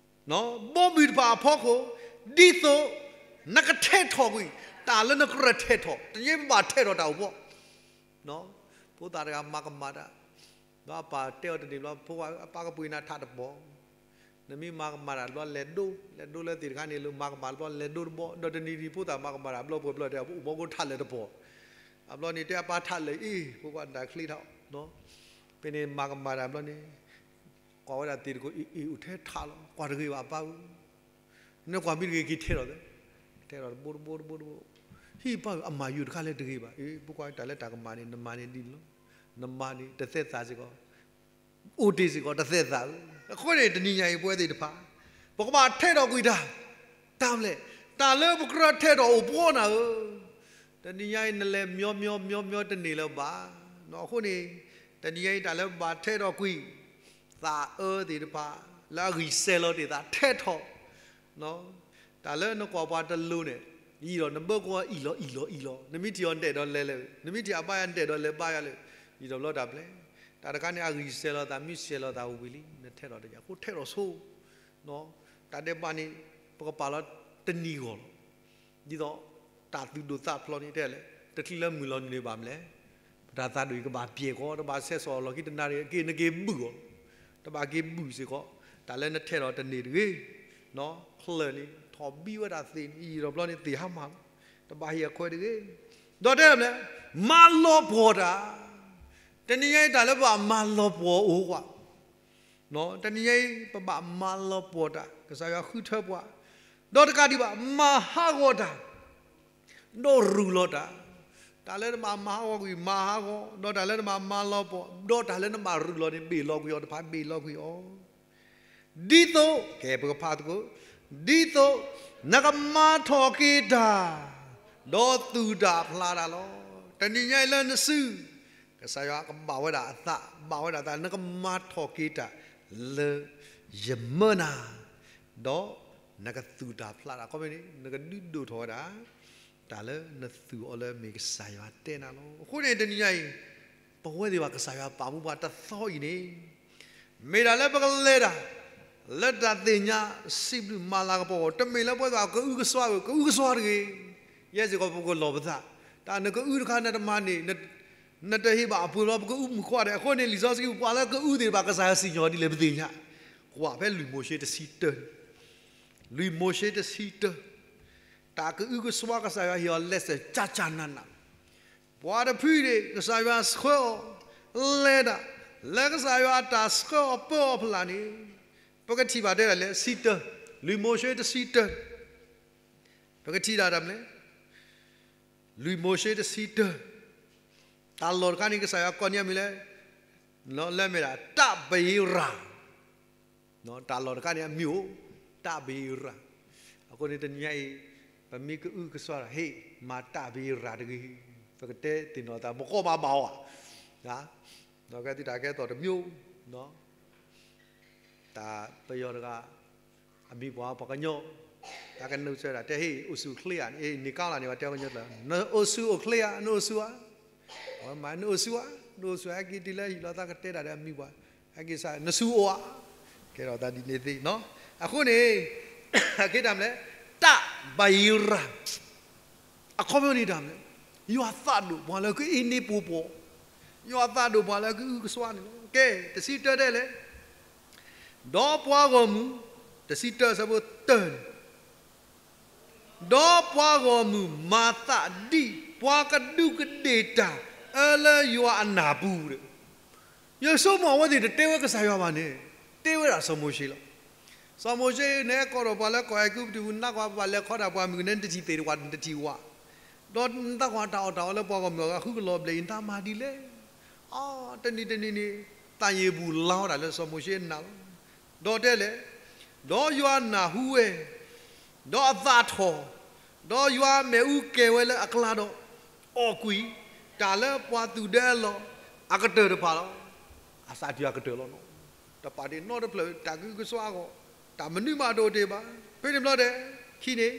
မုၢ်တဖၣ်အဖီခိၣ်, ဒ်သိးနကထဲးထီၣ်ကွံာ် တၢ်လၢနကြၢးထဲးထီၣ်, တနံၤအံၤပဘၣ်ထဲးထီၣ်တၢ်အိၣ်ဖှိၣ်, ဖိသၣ်တဂၤမၤကမၣ်တၢ်, ဒီးအပၢ်တဲအီၤတန့ၢ်ဘျီ, ဖိခွါဧၢ, အပၢ်ကပှ့ၤနၤထးတပီၢ်, နမ့ၢ်မၤကမၣ်တၢ်ဘျီလဲၤဒိ, လဲၤဒိလၢသ့ၣ်တခါန့ၣ် လၢမၤကမၣ်တဘျီလဲၤဒိတဘီ, ဒီးတနံၤနံၤဖိသၣ်မၤကမၣ်တၢ်ဘျီပှဲၤဘျီဒီး အိၣ်ဘီကိးထးလၢာ်တပီၢ်, အဘျီန့ၣ်တဲအပၢ်ထးလၢာ်အ့ၣ်, ဖိခွါနတၢ်ချ့ထီၣ် ဖဲန့ၣ်မၤကမၣ်တၢ်ဘျီန့ၣ် ကွၢ်ဝဲဒၣ်သ့ၣ်တကိးအ့ၣ်အ့ၣ်အိၣ်ထဲထးလီၤ, ကွၢ်တဂ့ၤဘၣ်အပၢ်ဧၢ, နကွၢ်မ့ၢ်တဂ့ၤက့ၤထဲးထီၣ်သ့, ထဲးထီၣ်တဘိတဘိတဘိတဘိ, ဟံၣ်ပၢ်ဧၢ, အမၤယိာ်တခါလၢတဂ့ၤဘၣ်, အ့ၣ် ဖိခွါတၢ်လၢတၢ်ကမၣ်န့ၣ် နမၤန့ၣ်ဒ်န့ၣ်လီၤ, နမၤန့ၣ်တသဲသးစ့ၢ်ကီး, အိၣ်တ့ၢ်စ့ၢ်ကီးတသဲသးဧၢ, အဃိန့ၣ် တနံၤညါအံၤပဝဲသ့ၣ်တဖၣ် ပကဘၣ်ထဲးထီၣ်ကွံာ်တၢ်, တၢ်မလဲၣ်, တၢ်လၢပကြၢးထဲးထီၣ်အိၣ်ဖှိၣ်နၤဧၢ, တနံၤညါအံၤနလဲၤမညီမညီမညီတန့ၢ်လၢၤဘၣ်, အဃိန့ၣ် တနံၤညါအံၤတၢ်လၢပဘၣ်ထဲးထီၣ်ကွံာ် သးအၢသ့ၣ်တဖၣ် လၢအဂံၢ်စဲၤလီၤတ့ၢ်သးထဲးထီၣ်, တၢ်လၢနကွၢ်ပှၤတလိၤန့ၣ် ယံာ်ဒီးနဘၢကွၢ်အံၣ်လီၤအံၣ်လီၤအံၣ်လီၤ, နမ့ၢ်ထံၣ်အီၤနတအဲၣ်ဒိးလဲၤလၢၤ, နမ့ၢ်ထံၣ်အဘါယၤနတအဲၣ်ဒိးလဲၤဘါယၤလၢၤ, ယံာ်ဒီးဘျီတၢ်ပျဲ, တၢ်တခါန့ၣ် အဂံၢ်စဲၤလီၤသး မ့ၢ်စဲၤလီၤသးဝံၤလံ နထဲးထီၣ်တယၤ အဃိထဲးထီၣ်ဆိ တၢ်ဒဲးဘးန့ၣ် ပကပာ်လီၤတနံၤဂီၢ်လီၤ. ဒ်သိး တၢ်သူၣ်ဒိၣ်သးဖျိးန့ၣ်တဲလဲၣ်, တချုးလၢမုၢ်လီၤနုာ်န့ၣ်ဘၣ်မလဲၣ်, ပတၢ်သးဒိၣ်အံၤကဘၣ်ပျဲၢ်ဃီ, တဘၣ်ဆဲးစီၤအီၤလီၢ်ခံတနၣ်ရံၣ်, အက့ၤနက့ၤဘုၣ်အီၤ, တဘၣ်က့ၤဘုၣ်စ့ၢ်ကီး, တၢ်လၢနထဲးထီၣ်တန့ၢ်တဂ့ၤ, ဖျၢၣ်န့ၣ် ထီၣ်ဘံဝဲဒၣ်သ့ၣ်န့ၣ် ယံာ်ဒီးဘျီန့ၣ်သ့ၣ်ဟါမၢ်လီၤ, တဘၣ်ဟ့ၣ်အခွဲးတဂ့ၤ, ဒီးတဲလဲၣ်, မၤလီၤပှီၢ်တၢ်, တနံၤညါအံၤတၢ်လၢပဘၣ်မၤလီၤပှီၢ်အိၣ်ကွၢ် တနံၤညါအံၤ ပဘၣ်မၤလီၤပှီၢ်တၢ်, ကစၢ်ယွၤဃုထၢပှၤ, ဒီးတကးဒံးဘၣ် မၤဟးဂီၤတၢ်, ဒီးရူၢ်လီၤတၢ်, တၢ်လၢနဘၣ်မၤဟးဂီၤကွံာ် မၤဟးဂီၤ, ဒီးတၢ်လၢနဘၣ်မၤလီၤပှီၢ်, ဒီးတၢ်လၢနဘၣ်ရူၢ်လီၤန့ၣ် ဘ့ၣ်လီၤကွံာ်အီၤတဖၣ် ဘ့ၣ်လီၤကွံာ်အီၤ ဒ်သိး, ကဲပကဖးသကိး, ဒ်သိးနကမၤထီၣ်က့ၤတၢ်, ဒီးသူၣ်တၢ်ဖျးတၢ်လီၤ. တနံၤညါအံၤလၢနစု, ကစၢ်ယွၤကဘၣ်ဝဲဒၣ်အသး, ဘၣ်ဝဲဒၣ်အသး နကမၤထီၣ်က့ၤတၢ်လၢယမၢနၤ, ဒီးနကသူၣ်တၢ်ဖျးတၢ်, ခီဖျိန့ၣ် နကဒုးဒိၣ်ထီၣ်ဝဲဒၣ် တၢ်လၢနသူၣ်အီၤလၢမ့ၢ်ကစၢ်ယွၤတဲနၤလီၤ. အဃိန့ၣ်တနံၤညါအံၤ ပဝဲသ့ၣ်ဘၣ်ကစၢ်ယွၤပာ်မူပှၤတသီအံၤန့ၣ် မ့ၢ်ဒၣ်လၢပကလဲၤတၢ် လၢတၢ်သ့ၣ်ညါစံးဘျုးမၤလၤကပီၤအဂီၢ်, တမ့ၢ်လၢပဝဲသ့ၣ်ဘၣ်ကအုကစွါဧိၤ, ကအုကစွါတဂ့ၤ, ယဲစ့ၢ်ကီးပကလီၢ်ပသး, တၢ်နကအုတခါနတမၤန့ၢ်, နတဟ့ၣ်ဘၣ်အပှ့ၤဘျီ ပကအုမုၢ်ခွါဒီး, အဃိန့ၣ် လံာ်စီဆှံပှၤလၢကအုသ့ၣ်တဖၣ် ကစၢ်ယွၤစံၣ်ညီၣ်ဒ်လဲၣ်ပသ့ၣ်ညါ, ကွၢ်ဖဲလွံၢ်မိၤၡ့တဆံတၢ, လွံၢ်မိၤၡ့တဆံတၢ, တၢ်ကအုကစွါကစၢ်ယွၤဟ့ၣ်အီၤ lesson ကၢ်ကၢ်နးနး ပှၤတဖုန့ၣ် ကစၢ်ယွၤဆှၢအီၤ လဲၤဒၣ် လၢကစၢ်ယွၤအတၢ်ဆှၢအီၤပၢအီၤဖျါန့ၣ် ပကထံၣ်ဘၣ်တဲဒၣ်လဲၣ် ဆံတၢ, လွံၢ်မိၤၡ့တဆံတၢ, ပကထံၣ်ဒၣ်တၢ်မနုၤလဲၣ်, လွံၢ်မိၤၡ့တဆံတၢ, တၢ်လီၢ်တခါန့ၣ် ကစၢ်ယွၤကိးန့ၢ်အမံၤလဲၣ်, လၢမ့ၢ်ဒၣ် တၢ်ဘံရၣ် တၢ်လီၢ်တခါန့ၣ် အမံၤအိၣ် တၢ်ဘံရၣ်, အဃိန့ၣ်တနံၤညါအံၤ ပမ့ၢ်ကအုကစွါဒီး ဟ့ၣ် မၤတၢ်ဘံရၣ်တဂ့ၤ, ပကတဲသ့ၣ်နီၣ်သး ပကိးမးဘၣ်အီၤ, ဒီးကဲသုတၢ်ကဲသိးတမံၤအိၣ်, တၢ်ပယီၤတဂၤ အမံၤပှၤပှၤကညီ, တၢ်ကနုာ်စၢၤဒၣ် တဲဟ့ၣ် အိၣ်ဆူၣ်အိၣ်ချ့ဧါ, န့ၣ်ကါလၢ်န့ၣ် ပှၤတဲကညီကျၢၤ နအိၣ်ဆူၣ်အိၣ်ချ့ဧါ, နအိၣ်ဆူၣ်ဧါ, အဝဲမၤ နအိၣ်ဆူၣ်ဧါ, နအိၣ်ဆူၣ်ဧါ, ဟဲက့ၤတုၤလၢဟံၣ်လီၤသးကတဲဒၣ်ဒီးအမံၤပှၤ, ဟဲက့ၤစး နဆူၣ်အိၣ်ဧါ, ကဲထီၣ်သးဒ်န့ၣ်သ့ၣ်နီၤ, အဃိန့ၣ် အခဲတၢ်မနုၤလဲၣ်, တၢ်ဘံရၣ် အခီပညီန့ၣ်တၢ်မနုၤလဲၣ်, ယွၤသးဒိၣ်ပှၤလၢကအ့န့ၢ်ပူၤပှီၤ, ယွၤသးဒိၣ်ပှၤလၢအကအုကစွါန့ၣ်လီၤ. ကဲ, တဆံတၢတဲလဲၣ်, ဒီးပှၤဂီၢ်မုၢ်, တဆံတၢဆၢဖိတၢန့ၣ်, ဒီးပှၤဂီၢ်မုၢ်မၤသးဒ်ပှၤကဒူးကဒ့ၣ်တၢ်အၢလၢယွၤအနၢ်ပူၤဒီး, ယဆိကမိၣ်အဝဲသ့ၣ်တတဲဝဲကစၢ်ယွၤဘၣ်န့ၣ်, တဲဝဲဒၣ်စီၤမိၤၡ့လီၤ. စီၤမိၤၡ့ နဟဲကိးထီၣ်ပှၤလၢကီၢ်အဲၤကူပတူးပူၤ နသးကွၢ်ပဘၣ်လဲၤခီဒၣ်ပှၤမုၢ်ကနဲ နတထံၣ်သ့ၣ်တဝး နတထံၣ်ဝး, ဒီးနသးကွၢ်တၢ်အီၣ်တၢ်အီလၢပှၤဂီၢ်မုၢ်အဂၤဃုကလီၤဘျဲၣ်အံၤ နတၢ်မၤဒ်လဲၣ်. အ, တနံၤတနံၤန့ၣ် သးယံာ်ဘူၣ်လါဝဲဒၣ်လၢစီၤမိၤၡ့အနၢ်လီၤ. ဒီးတဲလဲၣ်, ဒီးယွၤနၢ်ဟူဝဲ, ဒီးအသးထီၣ်, ဒီးယွၤအမ့ၣ်အူကဲၤဝဲလၢအကျါဒီး, အီၣ်ကွံာ်တၢ်လၢပှၤသူၣ်ဒဲအလီၢ်အကတၢၢ်တဖၣ်လီၤ. အသးတုၤအကတၢၢ်လီၤနီၤ. တပာ်တ့ၢ်နီတဖျၢၣ် တၢ်ကအုကစွါအဂီၢ်, တၢ်မနုၤမးတအိၣ်တ့ၢ်ဘၣ်. ဖဲန့ၣ်ဘျီဒဲး, ခံန့ၣ်,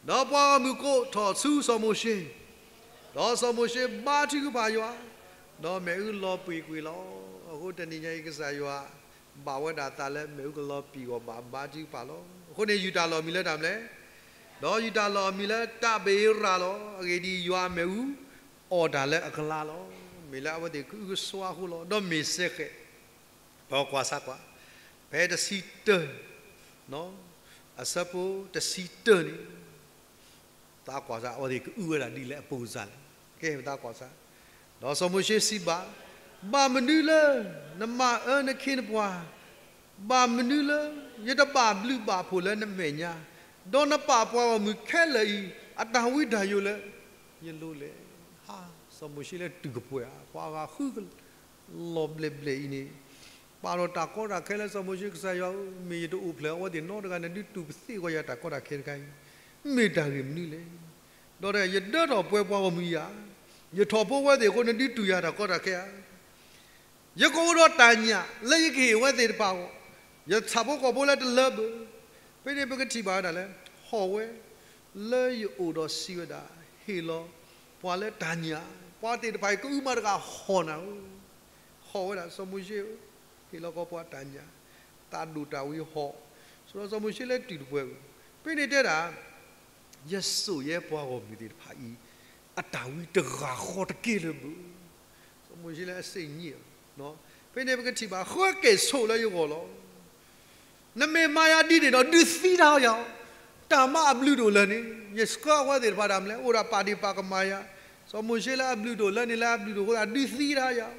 ဒီးပှၤဂီၢ်မုၢ်ကိးထီၣ်ဆူစီၤမိၤၡ့, ဒီးစီၤမိၤၡ့ဘါထုကဖၣ်ယွၤ, ဒီးမ့ၣ်အူလီၤပှံၤကွံာ်လီၤ. အဃိတနံၤညါအံၤ ကစၢ်ယွၤ ဘၣ်ဝဲဒၣ်သးလၢမ့ၣ်အူကလီၤပှံၤအဂီၢ် ဘၣ်ဘါထုကဖၣ်လီၤ. အဃိန့ၣ် ယုၢ်တၢ်လီၢ်မံၤလၢတၢ်မနုၤလဲၣ်, ဒီးယုၢ်တၢ်လီၢ်အမံၤလၢတၢ်ဘ့ရၣ်လီၤ. အဂ့ၢ်ဒ်အံၤ, ယွၤအမ့ၣ်အူအီၣ်တၢ်လၢအကျါလီၤ. မ့ၢ်လၢအဝဲသ့ၣ်ကအုကစွါအဃိလီၤ. ဒီးမ့ၢ်စ့ၢ်ကီး ပကွၢ်စၢ်ကွၢ်, ဖဲတဆံတၢ, အဆၢဖိတဆံတၢန့ၣ်, သးကွၢ်စၢ် အဝဲသ့ၣ်ကအုဝဲဒၣ်ဒ်လဲၣ်အပူၤစ့ၢ်လဲၣ်. ကဲ ပသးကွၢ်စၢ်, ဒီးစီၤမိၤၡ့စံးဘၣ်, ဘၣ်မနုၤလၢနမၤအၢနခ့နပှၤ, ဘၣ်မနုၤလၢယတဘၣ်ဘျုးဘၣ်ဖှိၣ်လၢနမဲာ်ညါ, ဒီးနပာ်ပှၤဂီၢ်မုၢ်ခဲလၢာ်အံၤ အတၢ်ဝံတၢ်ယိာ်လၢယလိၤလဲၣ်. ဟါ, စီၤမိၤၡ့လၢတုၤကပှဲၤဧါ, ပှၤအဂၤဃုကလီၤဘျဲၣ်ဘျဲၣ်အံၤန့ၣ်, ပာ်ထီၣ်တၢ်ကီတၢ်ခဲလၢစီၤမိၤၡ့, ကစၢ်ယွၤဧၢ, မ့ၢ်ယတအိၣ်ဖျဲၣ်အဝဲသ့ၣ်နီတဂၤ နဒုးတူၢ်ပသ့ၣ်ဃီၤယၤတၢ်ကီတၢ်ခဲတခါအံၤ, မ့ၢ်တၢ်ဂ့ၢ်မနုၤလဲၣ်. ဒီးယဒၢထီၣ်ပှဲၤပှၤဂီၢ်မုၢ်ယၤ, ယထီၣ်ဖိဝဲသ့ၣ်အဃိ နဒုးတူၢ်ယၤတၢ်ကီတၢ်ခဲဧါ. ယကအိၣ်ဒီးတၢ်ညၣ်လၢယကဟ့ၣ်ဝဲသ့ၣ်တဖၣ်အဂီၢ်, ယဆၣ်ဖိကီၢ်ဖိလၢတလၢဘၢ. ဖဲန့ၣ်ပကထံၣ်ဘၣ်ဝဲဒၣ်လၢ ဟီၣ်ဝဲလၢယအိၣ်ဒီးစံးဝဲဒၣ်, ဟ့ၣ်လီၤပှၤလၢတၢ်ညၣ်, ပှၤသ့ၣ်တဖၣ်အံၤကအုမးတဂၤဟီၣ်နၤဧၢ, ဟီၣ်ဝဲဒၣ်စီၤမိၤၡ့ဧၢ, ဟ့ၣ်လီၤကီးပှၤတၢ်ညၣ်, သးဒိၣ်တၢ်ဝံၤဟီၣ်, ဆိဒီးစီၤမိၤၡ့လၢတုၤတပှဲၤဧိၤ, ဖဲန့ၣ်တဲဒၣ် ယစိာ်ယဲပှၤဂီၢ်မုၢ်သ့ၣ်တဖၣ်အံၤ အတၢ်ဝံတဂၤဃီတက့ၢ်လၢၤဘၣ်. စီၤမိၤၡ့လၢအစ့ၣ်ညံၣ်, ဖဲန့ၣ်ပကထံၣ်ဘၣ် ဃၢက့ၤဆိးလၢယဂီၢ်လီၤ. နမ့ၢ်မၤယၤဒ်န့ၣ်ဒီး ဒုးသံတၢ်ယၤ, တၢ်မၤအဘျုးတအိၣ်လၢၤန့ၣ် ယဆှၢအဝဲသ့ၣ်တဖၣ်တၢ်မနုၤလဲၣ်, အိၣ်ဒၣ်ပာ်ဒ့ၣ်ပာ်ကမၣ်ယၤ, စီၤမိၤၡ့လၢအဘျုးတအိၣ်လၢန့ၣ် လၢအဘျုးတအိၣ်အဃိသတး ဒုးသံတၢ်ယၤ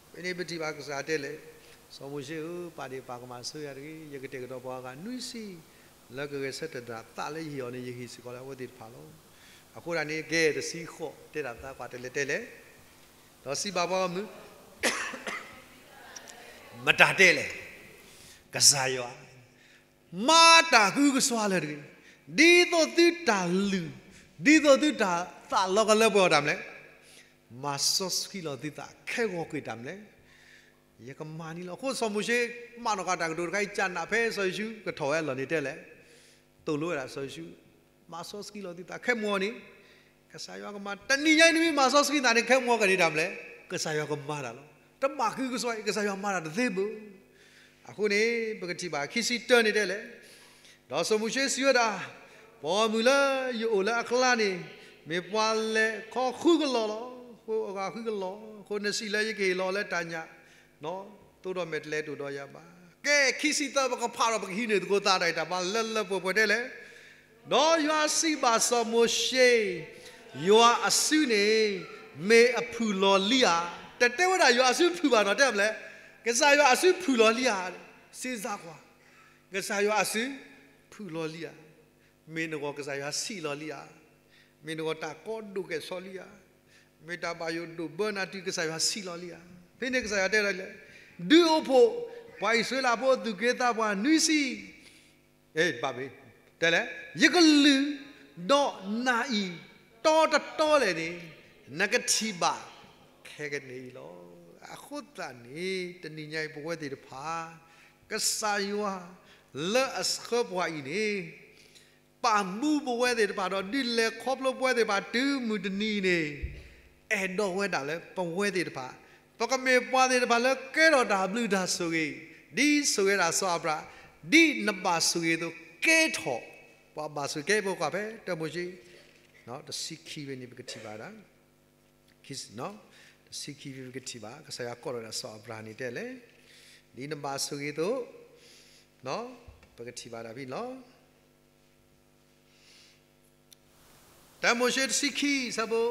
ဖဲန့ၣ်ပထံၣ်ဘၣ်ကစၢ်တဲလဲၣ်, စီၤမိၤၡ့ဧၢ, ပာ်ဒ့ၣ်ပာ်ကမၣ်ဆၢယၤတဂ့ၤ, ယကတဲာ်ကတီၤပှၤဂၤနွံဆံ, လၢကဂဲၤဆၢထၢၣ်တၢ်သးလၢယဟ့ၣ်အီၤန့ၣ် ယဟ့ၣ်စ့ၢ်ကီးလၢအဝဲသ့ၣ်တဖၣ်လီၤ. အဃိဒၣ်န့ၣ် ကဲတဆံဃိး တဲဒၣ်သးကွၢ်တဲလဲၣ်တဲလဲၣ်, ဒီးစံးဘၣ်ပှၤဂီၢ်မုၢ် မတၤတဲလဲၣ်, ကစၢ်ယွၤ မၤတၢ်ကအုကစွါလၢၤတဂ့ၤ, ဒ်သိးသုတၢ်လုၢ်, ဒ်သိးသုတၢ်သးလီၤကလၢပှဲၤအီၤတၢ်မနုၤလဲၣ်, မၤစီဆှံလီၤသုသးခဲဂီၤကွံာ်တၢ်မနုၤလဲၣ်, ယကမၤန့ၢ်လီၤ. အဃိစီၤမိၤၡ့ မၤနီၢ်ကီၢ်တၢ်ကတိၤတခါအံၤ ကနၣ်ဖဲစီၤယိၤၡူးကထီၣ်ဝဲအလီၢ်န့ၣ်တဲလဲၣ်, သိၣ်လိဝဲဒၣ်စီၤယိၤၡူး, မၤစီဆှံလီၤသုသးခဲမုၢ်ဂီၤန့ၣ်, ကစၢ်ယွၤကမၤ, တနံၤညါအံၤနမ့ၢ်မၤစီဆှံသးန့ၣ် ခဲမုၢ်ဂီၤကန့ၣ်တၢ်မနုၤလဲၣ်, ကစၢ်ယွၤကမၤတၢ်လီၤ. တဘၣ်ကအုကစွါအံၤ ကစၢ်ယွၤမၤတၢ်တသ့ဘၣ်. အဃိန့ၣ် ပကထံၣ်ဘၣ်ခံဆံတၢန့ၣ်တဲလဲၣ်, ဒီးစီၤမိၤၡ့စံးဝဲဒၣ်, ပှၤဂီၢ်မုၢ်လၢယအိၣ်လၢအကျါန့ၣ် မ့ၢ်ပှၤလဲၤခီဃုကလီၤလီၤ. အဃိအဂၤဃုကလီၤ, အဃိနစံးလၢယကဟ့ၣ်လီၤလၢတၢ်ညၣ်, သိးဒီးမဲာ်တဲးလဲးတအိၣ်ဒီးယၤဘၣ်. ကဲ ခံဆံသၢ ပကဖးဒီးပကဟံးန့ၢ်သကိးသးတၢ်အံၤ တၢ်မၤလၢလၢပှဲၤပှဲၤတဲလဲၣ်, ဒီးယွၤစံးဘၣ်စီၤမိၤၡ့, ယွၤအစုန့ၣ် မ့ၢ်အဖုၣ်လီၤလံဧါ. တတဲဝဲဒၣ်ယွၤအစုဖုၣ်ဘၣ်နီၤ, တဲမနုၤလဲၣ်, ကစၢ်ယွၤအစုဖုၣ်လီၤလံဧါ. စ့စါကွၢ်, ကစၢ်ယွၤအစုဖုၣ်လီၤလံဧါ. မ့ၢ်နဂီၢ်ကစၢ်ယွၤဆံးလီၤလံဧါ. မ့ၢ်နဂီၢ်တၢ်ကီဒိၣ်ကဲၣ်ဆိးလံဧါ. မ့ၢ်တၢ်ဘၣ်ယိၣ်ဒိၣ်ဘၢနၤတုၤကစၢ်ယွၤဆံးလီၤလံဧါ. ဖဲန့ၣ်ကစၢ်ယွၤတဲလီၤလဲၣ်, ဒုးအိၣ်ဖှိၣ်ပှၤအံၣ်စရ့လးဖိအသူၣ်က့သးပှၢ်နွံဆံ, ဘၣ်မ့ၢ်, တဲလဲၣ်, ယကလုၢ်ဒီးနၤအံၤ တီတတီလဲၣ်န့ၣ် နကထံၣ်ဘၣ်ခဲကနံၣ်အံၤလီၤ. အဃိသတးန့ၣ် တနံၤညါအံၤပဝဲသ့ၣ်တဖၣ် ကစၢ်ယွၤလၢအဆှၢပှၤအံၤန့ၣ် ပာ်မူပဝဲသ့ၣ်တဖၣ်ဒီး ဒုးလဲၤခီဖျိပဝဲသ့ၣ်တဖၣ်တုၤမုၢ်တနံၤန့ၣ် အဲၣ်ဒိးဝဲဒၣ်လၢပဝဲသ့ၣ်တဖၣ် ပကမ့ၢ်ပှၤသ့ၣ်တဖၣ်လၢကဲထီၣ်တၢ်ဘျုးတၢ်ဆိၣ်ဂ့ၤ, ဒ်ဆိၣ်ဂ့ၤဒၣ်စီၤအၤဘြၤဟၣ်, ဒ်နဘၣ်ဆိၣ်ဂ့ၤအသိး ကဲထီၣ်ပှၤဘၣ်ဆိၣ်ဂ့ၤ, ကဲပကွၢ်ဖဲတၢမိၤၡ့ တဆံခံဖဲန့ၣ် ပကထံၣ်ဘၣ်ဒၣ် တဆံခံဖဲပကထံၣ်ဘၣ် ကစၢ်ယွၤကိးထီၣ်ဝဲဒၣ်စီၤအၤဘြၤဟၣ်န့ၣ်တဲလဲၣ်, ဒ်နဘၣ်ဆိၣ်ဂ့ၤအသိး, ပကထံၣ်ဘၣ်ဒၣ်ဖဲန့ၣ်လီၤ. တၢမိၤၡ့တဆံခံ ဆၢဖိ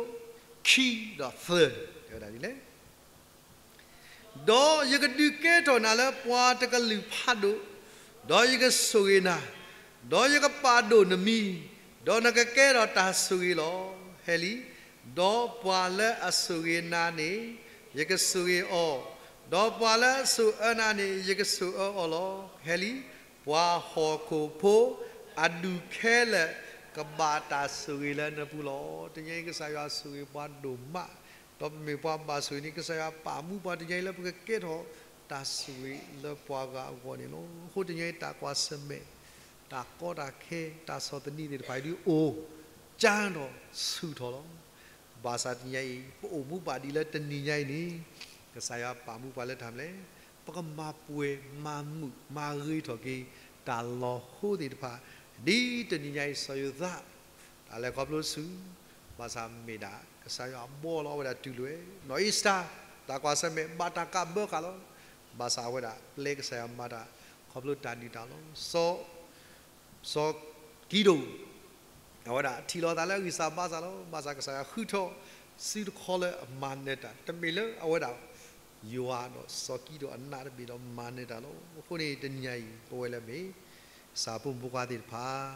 ခံဒီးသၢန့ၣ် တဲဝဲဒၣ်ဒ်လဲၣ်, ဒီးယကဒုးကဲထီၣ်နၤလၢပှၤတကလုာ်ဖးဒိၣ်, ဒီးယကဆိၣ်ဂ့ၤနၤ, ဒီးယကပာ်ဒိၣ်နမံၤ, ဒီးနကကဲထီၣ်တၢ်ဆိၣ်ဂ့ၤလီၤ. ဟဲလံ, ဒီးပှၤလၢအဆိၣ်ဂ့ၤနၤန့ၣ် ယကဆိၣ်ဂ့ၤအီၤ, ဒီးပှၤလၢအဆိၣ်အၢနၤန့ၣ် ယကဆိၣ်အၢအီၤလီၤ. ဟဲလံ, ပှၤဟီၣ်ခိၣ်ဖိအဒူၣ်ခဲလၢာ် ကဘၣ်တၢ်ဆိၣ်ဂ့ၤလၢနပူၤလီၤ. တနံၤအံၤကစၢ်ယွၤဆိၣ်ဂ့ၤပှၤဒိၣ်မး, ဒီးပမ့ၢ်ပှၤဘၣ်ဆိၣ်ဂ့ၤန့ၣ် ကစၢ်ယွၤပာ်မူပှၤတနံၤအံၤလၢပကကဲထီၣ်တၢ်ဆိၣ်ဂ့ၤလၢပှၤဂၤအဂီၢ်န့ၣ်လီၤ. အဃိတနံၤအံၤတၢ်ကွၢ်ဆၢၣ်မဲာ်, တၢ်ကီတၢ်ခဲ, တၢ်ဆီၣ်သနံးသ့ၣ်တဖၣ်အံၤဒုးအိၣ်ကၢထီၣ်ဆူၣ်ထီၣ်လီၤ. ဘၣ်ဆၣ်တနံၤအံၤ ပအိၣ်မူဘၣ်ဒံးလၢတနံၤညါအံၤန့ၣ် ကစၢ်ယွၤပာ်မူပှၤလၢတၢ်မနုၤလဲၣ်, ပကမၤပှဲၤမၤမုာ်မၤဂ့ၤထီၣ်က့ၤ တၢ်လီၤဟိသ့ၣ်တဖၣ်, ဒ်တနံၤညါအံၤ စီၤယိၤသး တၢ်လဲၤခီဖျိဆူၣ်, ဘၣ်ဆၣ်မ့ၢ်ဒၣ် ကစၢ်ယွၤဘှီလီၤဝဲဒၣ်တုၤလၢ နီၢ်အ့ၤစတၢၤ တၢ်ကွၢ်ဆၢၣ်မဲာ် ဘၣ်တၢ်ကးဘၢဃာ်လီၤ. ဘၣ်ဆၣ်အဝဲဒၣ်ပျဲကစၢ်ယွၤမၤတၢ် ခီဖျိတၢ်ဒုၣ်တၢ်လီၤ. စီၤ စီၤကံဒိၣ် အဝဲဒၣ်ထံၣ်လိာ်သးလၢအဂံၢ်စၢ်ဘါစၢ်လီၤ. ဘၣ်ဆၣ်ကစၢ်ယွၤဃုထၢအီၤ စုတခီလၢအမၤနၢၤတၢ်, တမ့ၢ်လၢအဝဲဒၣ် ယွၤဒီးစီၤကံဒိၣ်အနးတဘ့ၣ်ဒီးမၤနၢၤတၢ်လီၤ. အဃိန့ၣ်တနံၤညါအံၤ ပဝဲလၢအမ့ၢ် ကစၢ်ဖိမုၣ်ဖိခွါသ့ၣ်တဖၣ်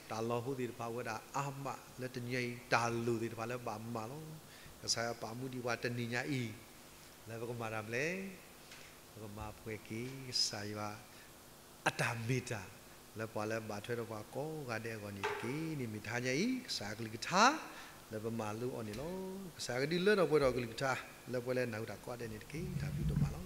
တၢ်လီၤဟိသ့ၣ်တဖၣ်အိၣ်ဝဲဒၣ်အါမးလၢတနံၤညါအံၤ တၢ်လိၣ်သ့ၣ်တဖၣ်လၢဘၣ်မၤလီၤ. ကစၢ်ယွၤပာ်မူဒံးပှၤတနံၤညါအံၤ လၢပကမၤတၢ်မနုၤလဲၣ်, ပကမၤပှဲၤက့ၤ ကစၢ်ယွၤ အတၢ်မ့ၢ်တၢ် လၢပှၤလၢဘၣ်ထွဲဒီးပှၤကိးဂၤဒဲးအဂီၢ်န့ၣ်တက့ၢ်. န့ၣ်မ့ၢ်တဟါညါအံၤ ကစၢ်အကလုၢ်ကထါ လၢပမၤလိအီၤန့ၣ်လီၤ. ကစၢ်ကဒုးလၢထီၣ်ပှဲၤထီၣ်အကလုၢ်ကထါ လၢပှၤလၢနၢ်ဟူတၢ်ကိးဂၤဒဲးန့ၣ်တက့ၢ်. တၢ်ဘျုးဒိၣ်မးလီၤ.